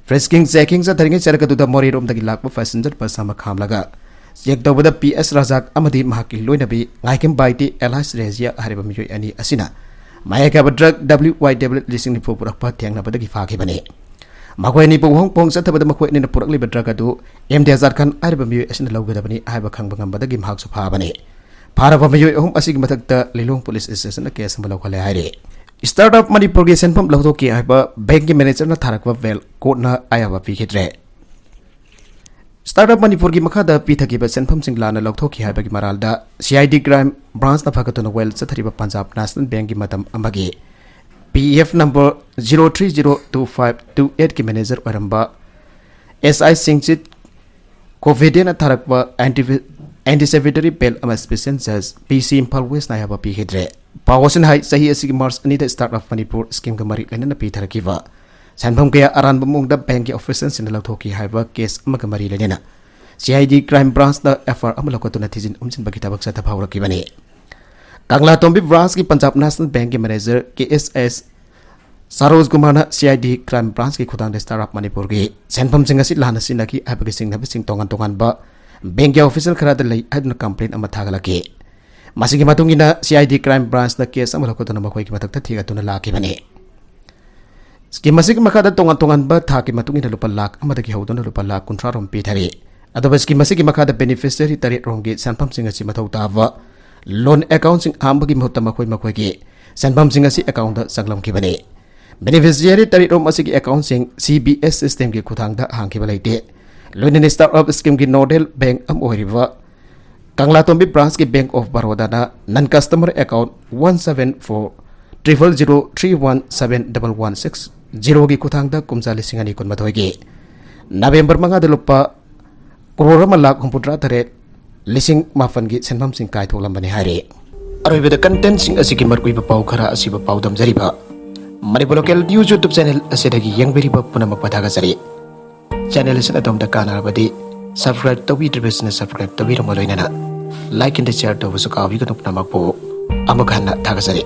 ꯐ꯭ꯔꯤꯁꯀꯤꯡ ꯆꯦꯀꯤꯡ ꯆꯠꯊꯔꯤꯉꯩ ꯆꯔꯛ ꯑꯗꯨꯗ ꯃꯣꯔꯦꯔꯣꯝꯗꯒꯤ ꯂꯥꯛꯄ ꯄꯦꯁꯦꯟꯖꯔ ꯕꯁ ꯑꯃ ꯈꯥꯝꯂꯒ ꯆꯦꯛ ꯇꯧꯕꯗ ꯄꯤ ꯑꯦꯁ ꯔꯥꯖꯥꯛ ꯑꯃꯗꯤ ꯃꯍꯥꯛꯀꯤ ꯂꯣꯏꯅꯕꯤ ꯉꯥꯏꯀꯦꯝ ꯕꯥꯏꯇꯤ ꯑꯦꯂꯥꯏꯁ ꯔꯦꯖꯤꯌꯥ ꯍꯥꯏꯔꯤꯕ ꯃꯤꯑꯣꯏ ꯑꯅꯤ ꯑꯁꯤꯅ ꯃꯌꯥꯏ ꯀꯥꯕ ꯗ꯭ꯔꯒ ꯗꯕ꯭ꯂꯤꯎ ꯋꯥꯏ ꯗꯕ꯭ꯂꯤꯎ ꯂꯤꯁꯤꯡ ꯅꯤꯐꯨ ꯄꯨꯔꯛꯄ ꯊꯦꯡꯅꯕꯗꯒꯤ ꯐꯥꯈꯤꯕꯅꯤ꯫ ꯃꯈꯣꯏ ꯑꯅꯤ ꯄꯨꯡꯍꯣꯡ ꯄꯣꯡ ꯆꯠꯊꯕꯗ ꯃꯈꯣꯏ ꯑꯅꯤꯅ ꯄꯨꯔꯛꯂꯤꯕ ꯗ꯭ꯔꯒ ꯑꯗꯨ ꯑꯦꯝ ꯗꯤ ꯑꯖꯥꯗ ꯈꯥꯟ ꯍꯥꯏꯔꯤꯕ ꯃꯤꯑꯣꯏ ꯑꯁꯤꯅ ꯂꯧꯒꯗꯕꯅꯤ ꯍꯥꯏꯕ ꯈꯪꯕ ꯉꯝꯕꯗꯒꯤ ꯃꯍꯥꯛꯁꯨ ꯐꯥꯕꯅꯤ꯫ ꯐꯥꯔꯕ ꯃꯤꯑꯣꯏ ꯑꯍꯨꯝ ꯑꯁꯤꯒꯤ ꯃꯊꯛꯇ ꯂꯤꯂꯣꯡ ꯄꯨꯂꯤꯁ ꯁ꯭ꯇꯦꯁꯟꯅ ꯀꯦꯁ ꯑꯃ ꯂꯧꯈꯠꯂꯦ ꯍꯥꯏꯔꯤ꯫ ꯁ꯭ꯇꯥꯔꯠ ꯑꯞ ꯃꯅꯤꯄꯨꯔꯒꯤ ꯁꯦꯟꯐꯝ ꯂꯧꯊꯣꯛꯈꯤ ꯍꯥꯏꯕ ꯕꯦꯡꯛꯀꯤ ꯃꯦꯅꯦꯖꯔꯅ ꯊꯥꯔꯛꯄ ꯕꯦꯜ ꯀꯣꯔꯠꯅ ꯑꯌꯥꯕ ꯄꯤꯈꯤꯗ꯭ꯔꯦ꯫ ꯁ꯭ꯇꯥꯔꯠ ꯑꯞ ꯃꯅꯤꯄꯨꯔꯒꯤ ꯃꯈꯥꯗ ꯄꯤꯊꯈꯤꯕ ꯁꯦꯟꯐꯝꯁꯤꯡ ꯂꯥꯟꯅ ꯂꯧꯊꯣꯛꯈꯤ ꯍꯥꯏꯕꯒꯤ ꯃꯔꯥꯜꯗ ꯁꯤ ꯑꯥꯏ ꯗꯤ ꯀ꯭ꯔꯥꯏꯝ ꯕ꯭ꯔꯥꯟꯁꯅ ꯐꯒꯠꯇꯨꯅ ꯋꯦꯜ ꯆꯠꯊꯔꯤꯕ ꯄꯟꯖꯥꯕ ꯅꯦꯁꯅꯦꯜ ꯕꯦꯡꯛꯀꯤ ꯃꯇꯝ ꯑꯃꯒꯤ P F number zero three zero two five two ꯑꯩꯠꯀꯤ ꯃꯦꯅꯦꯖꯔ ꯑꯣꯏꯔꯝꯕ ꯑꯦꯁ ꯑꯥꯏ ꯁꯤꯡꯖꯤꯠ ꯀꯣꯚꯦꯗꯦꯅ ꯊꯥꯔꯛꯄ ꯑꯦꯟꯇꯤꯁꯦꯕꯤꯇꯔꯤ ꯕꯦꯜ ꯑꯃ ꯁ꯭ꯄꯦꯁꯤꯌꯦꯜ ꯖꯖ ꯄꯤ ꯁꯤ ꯏꯝꯐꯥꯜ ꯋꯦꯁꯅ ꯑꯌꯥꯕ ꯄꯤꯈꯤꯗ꯭ꯔꯦ꯫ ꯄꯥꯎ ꯑꯁꯤꯅ ꯍꯥꯏ, ꯆꯍꯤ ꯑꯁꯤꯒꯤ ꯃꯥꯔꯆ ꯑꯅꯤꯗ ꯁ꯭ꯇꯥꯔꯠ ꯑꯞ ꯃꯅꯤꯄꯨꯔ ꯁ꯭ꯀꯤꯝꯒ ꯃꯔꯤ ꯂꯩꯅꯅ ꯄꯤꯊꯔꯛꯈꯤꯕ ꯁꯦꯟꯐꯝ ꯀꯌꯥ ꯑꯔꯥꯟꯕ ꯃꯑꯣꯡꯗ ꯕꯦꯡꯛꯀꯤ ꯑꯣꯐꯤꯁꯤꯌꯦꯜꯁꯤꯡꯅ ꯂꯧꯊꯣꯛꯈꯤ ꯍꯥꯏꯕ ꯀꯦꯁ ꯑꯃꯒ ꯃꯔꯤ ꯂꯩꯅꯅ ꯁꯤ ꯑꯥꯏ ꯗꯤ ꯀ꯭ꯔꯥꯏꯝ ꯕ꯭ꯔꯥꯟꯆꯅ ꯑꯦꯐ ꯑꯥꯏ ꯑꯥꯔ ꯑꯃ ꯂꯧꯈꯠꯇꯨꯅ ꯊꯤꯖꯤꯟ ꯍꯨꯝꯖꯤꯟꯕꯒꯤ ꯊꯕꯛ ꯆꯠꯊꯕ ꯍꯧꯔꯛꯈꯤꯕꯅꯤ꯫ ꯀꯪꯂꯥꯇꯣꯝꯕꯤ ꯕ꯭ꯔꯥꯟꯆꯀꯤ ꯄꯟꯖꯥꯕ ꯅꯦꯁꯅꯦꯜ ꯕꯦꯡꯛꯀꯤ manager K S S Saroj ꯀꯨꯃꯥꯔꯅ ꯁꯤ ꯑꯥꯏ ꯗꯤ ꯀ꯭ꯔꯥꯏꯝ ꯕ꯭ꯔꯥꯟꯆꯀꯤ ꯈꯨꯠꯊꯥꯡꯗ ꯁ꯭ꯇꯥꯔꯠ ꯑꯞ ꯃꯅꯤꯄꯨꯔꯒꯤ ꯁꯦꯟꯐꯝꯁꯤꯡ ꯑꯁꯤ ꯂꯥꯟꯅ ꯁꯤꯖꯤꯟꯅꯈꯤ ꯍꯥꯏꯕꯒꯤ ꯆꯤꯡꯅꯕꯁꯤꯡ ꯇꯣꯉꯥꯟ ꯇꯣꯉꯥꯟꯕ ꯕꯦꯡꯛꯀꯤ ꯑꯣꯐꯤꯁꯤꯌꯦꯜ ꯈꯔꯗ ꯂꯩ ꯍꯥꯏꯗꯨꯅ ꯀꯝꯄ꯭ꯂꯦꯟ ꯑꯃ ꯊꯥꯒꯠꯂꯛꯈꯤ꯫ ꯃꯁꯤꯒꯤ ꯃꯇꯨꯡ ꯏꯟꯅ ꯁꯤ ꯑꯥꯏ ꯗꯤ ꯀ꯭ꯔꯥꯏꯝ ꯕ꯭ꯔꯥꯟꯆꯅ ꯀꯦꯁ ꯑꯃ ꯂꯧꯈꯠꯇꯨꯅ ꯃꯈꯣꯏꯒꯤ ꯃꯊꯛꯇ ꯊꯤꯒꯠꯇꯨꯅ ꯂꯥꯛꯈꯤꯕꯅꯤ꯫ ꯁ꯭ꯀꯤꯝ ꯑꯁꯤꯒꯤ ꯃꯈꯥꯗ ꯇꯣꯉꯥꯟ ꯇꯣꯉꯥꯟꯕ ꯊꯥꯛꯀꯤ ꯃꯇꯨꯡ ꯏꯟꯅ ꯂꯨꯄꯥ ꯂꯥꯈ ꯑꯃꯗꯒꯤ ꯍꯧꯗꯨꯅ ꯂꯨꯄꯥ ꯂꯥꯈ ꯀꯨꯟꯊ꯭ꯔꯥ ꯔꯣꯝ ꯄꯤꯊꯔꯤ꯫ ꯑꯗꯨꯕꯨ ꯁ꯭ꯀꯤꯝ ꯑꯁꯤꯒꯤ ꯃꯈꯥꯗ ꯕꯦꯅꯤꯐꯤꯁꯤꯌꯔꯤ ꯇꯔꯦꯠ ꯔꯣꯝꯒꯤ ꯁꯦꯟꯐꯝꯁꯤꯡ ꯑꯁꯤ ꯃꯊꯧ ꯇꯥꯕ ꯂꯣꯟ ꯑꯦꯀꯥꯎꯟꯁꯤꯡ ꯍꯥꯡꯕꯒꯤ ꯃꯍꯨꯠꯇ ꯃꯈꯣꯏ ꯃꯈꯣꯏꯒꯤ ꯁꯦꯟꯐꯝꯁꯤꯡ ꯑꯁꯤ ꯑꯦꯀꯥꯎꯟꯗ ꯆꯪꯂꯝꯈꯤꯕꯅꯤ꯫ ꯕꯦꯅꯤꯐꯤꯁꯤꯌꯔꯤ ꯇꯔꯦꯠ ꯔꯣꯝ ꯑꯁꯤꯒꯤ ꯑꯦꯀꯥꯎꯟꯁꯤꯡ ꯁꯤ ꯕꯤ ꯑꯦꯁ ꯁꯤꯁꯇꯦꯝꯒꯤ ꯈꯨꯠꯊꯥꯡꯗ ꯍꯥꯡꯈꯤꯕ ꯂꯩꯇꯦ꯫ ꯂꯣꯏꯅꯅ ꯁ꯭ꯇꯥꯔꯠ ꯑꯞ ꯁ꯭ꯀꯤꯝꯒꯤ ꯅꯣꯗꯦꯜ ꯕꯦꯡꯛ ꯑꯃ ꯑꯣꯏꯔꯤꯕ ꯀꯪꯂꯥꯇꯣꯝꯕꯤ ꯕ꯭ꯔꯥꯟꯆꯀꯤ ꯕꯦꯡꯛ ꯑꯣꯐ ꯕꯔꯣꯗꯥꯅ non customer account one seven four triple zero three one seven double one six ꯖꯤꯔꯣꯒꯤ ꯈꯨꯠꯊꯥꯡꯗ ꯀꯨꯝꯖꯥ ꯂꯤꯁꯤꯡ ꯑꯅꯤ ꯀꯨꯟꯃꯥꯊꯣꯏꯒꯤ ꯅꯕꯦꯝꯕꯔ ꯃꯉꯥꯗ ꯂꯨꯄꯥ ꯀ꯭ꯔꯣꯔ ꯑꯃ ꯂꯥꯈ ꯍꯨꯝꯐꯨꯇꯔꯥ ꯇꯔꯦꯠ ꯂꯤꯁꯤꯡ ꯃꯥꯄꯟꯒꯤ ꯁꯦꯟꯐꯝꯁꯤꯡ ꯀꯥꯏꯊꯣꯛꯂꯝꯕꯅꯤ ꯍꯥꯏꯔꯤ꯫ ꯑꯔꯣꯏꯕꯗ ꯀꯟꯇꯦꯟꯠꯁꯤꯡ ꯑꯁꯤꯒꯤ ꯃꯔꯨꯑꯣꯏꯕ ꯄꯥꯎ ꯈꯔ ꯑꯁꯤꯕꯨ ꯄꯥꯎꯗꯝꯖꯔꯤꯕ Manipur local news YouTube channel ꯑꯁꯤꯗꯒꯤ ꯌꯦꯡꯕꯤꯔꯤꯕ ꯄꯨꯝꯅꯃꯛꯄꯨ ꯊꯥꯒꯠꯆꯔꯤ꯫ ꯆꯦꯅꯦꯜ ꯑꯁꯤꯅ ꯑꯗꯣꯝꯗ ꯀꯥꯟꯅꯔꯕꯗꯤ ꯁꯕꯁꯀ꯭ꯔꯥꯏꯕ ꯇꯧꯕꯤꯗ꯭ꯔꯤꯕꯁꯤꯡꯅ ꯁꯕꯁꯀ꯭ꯔꯥꯏꯕ ꯇꯧꯕꯤꯔꯝꯕ ꯂꯣꯏꯅꯅ ꯂꯥꯏꯛ ꯑꯦꯟ ꯁꯤꯌꯔ ꯇꯧꯕꯁꯨ ꯀꯥꯎꯕꯤꯒꯅꯨ꯫ ꯄꯨꯝꯅꯃꯛꯄꯨ ꯑꯃꯨꯛ ꯍꯟꯅ ꯊꯥꯒꯠꯆꯔꯤ꯫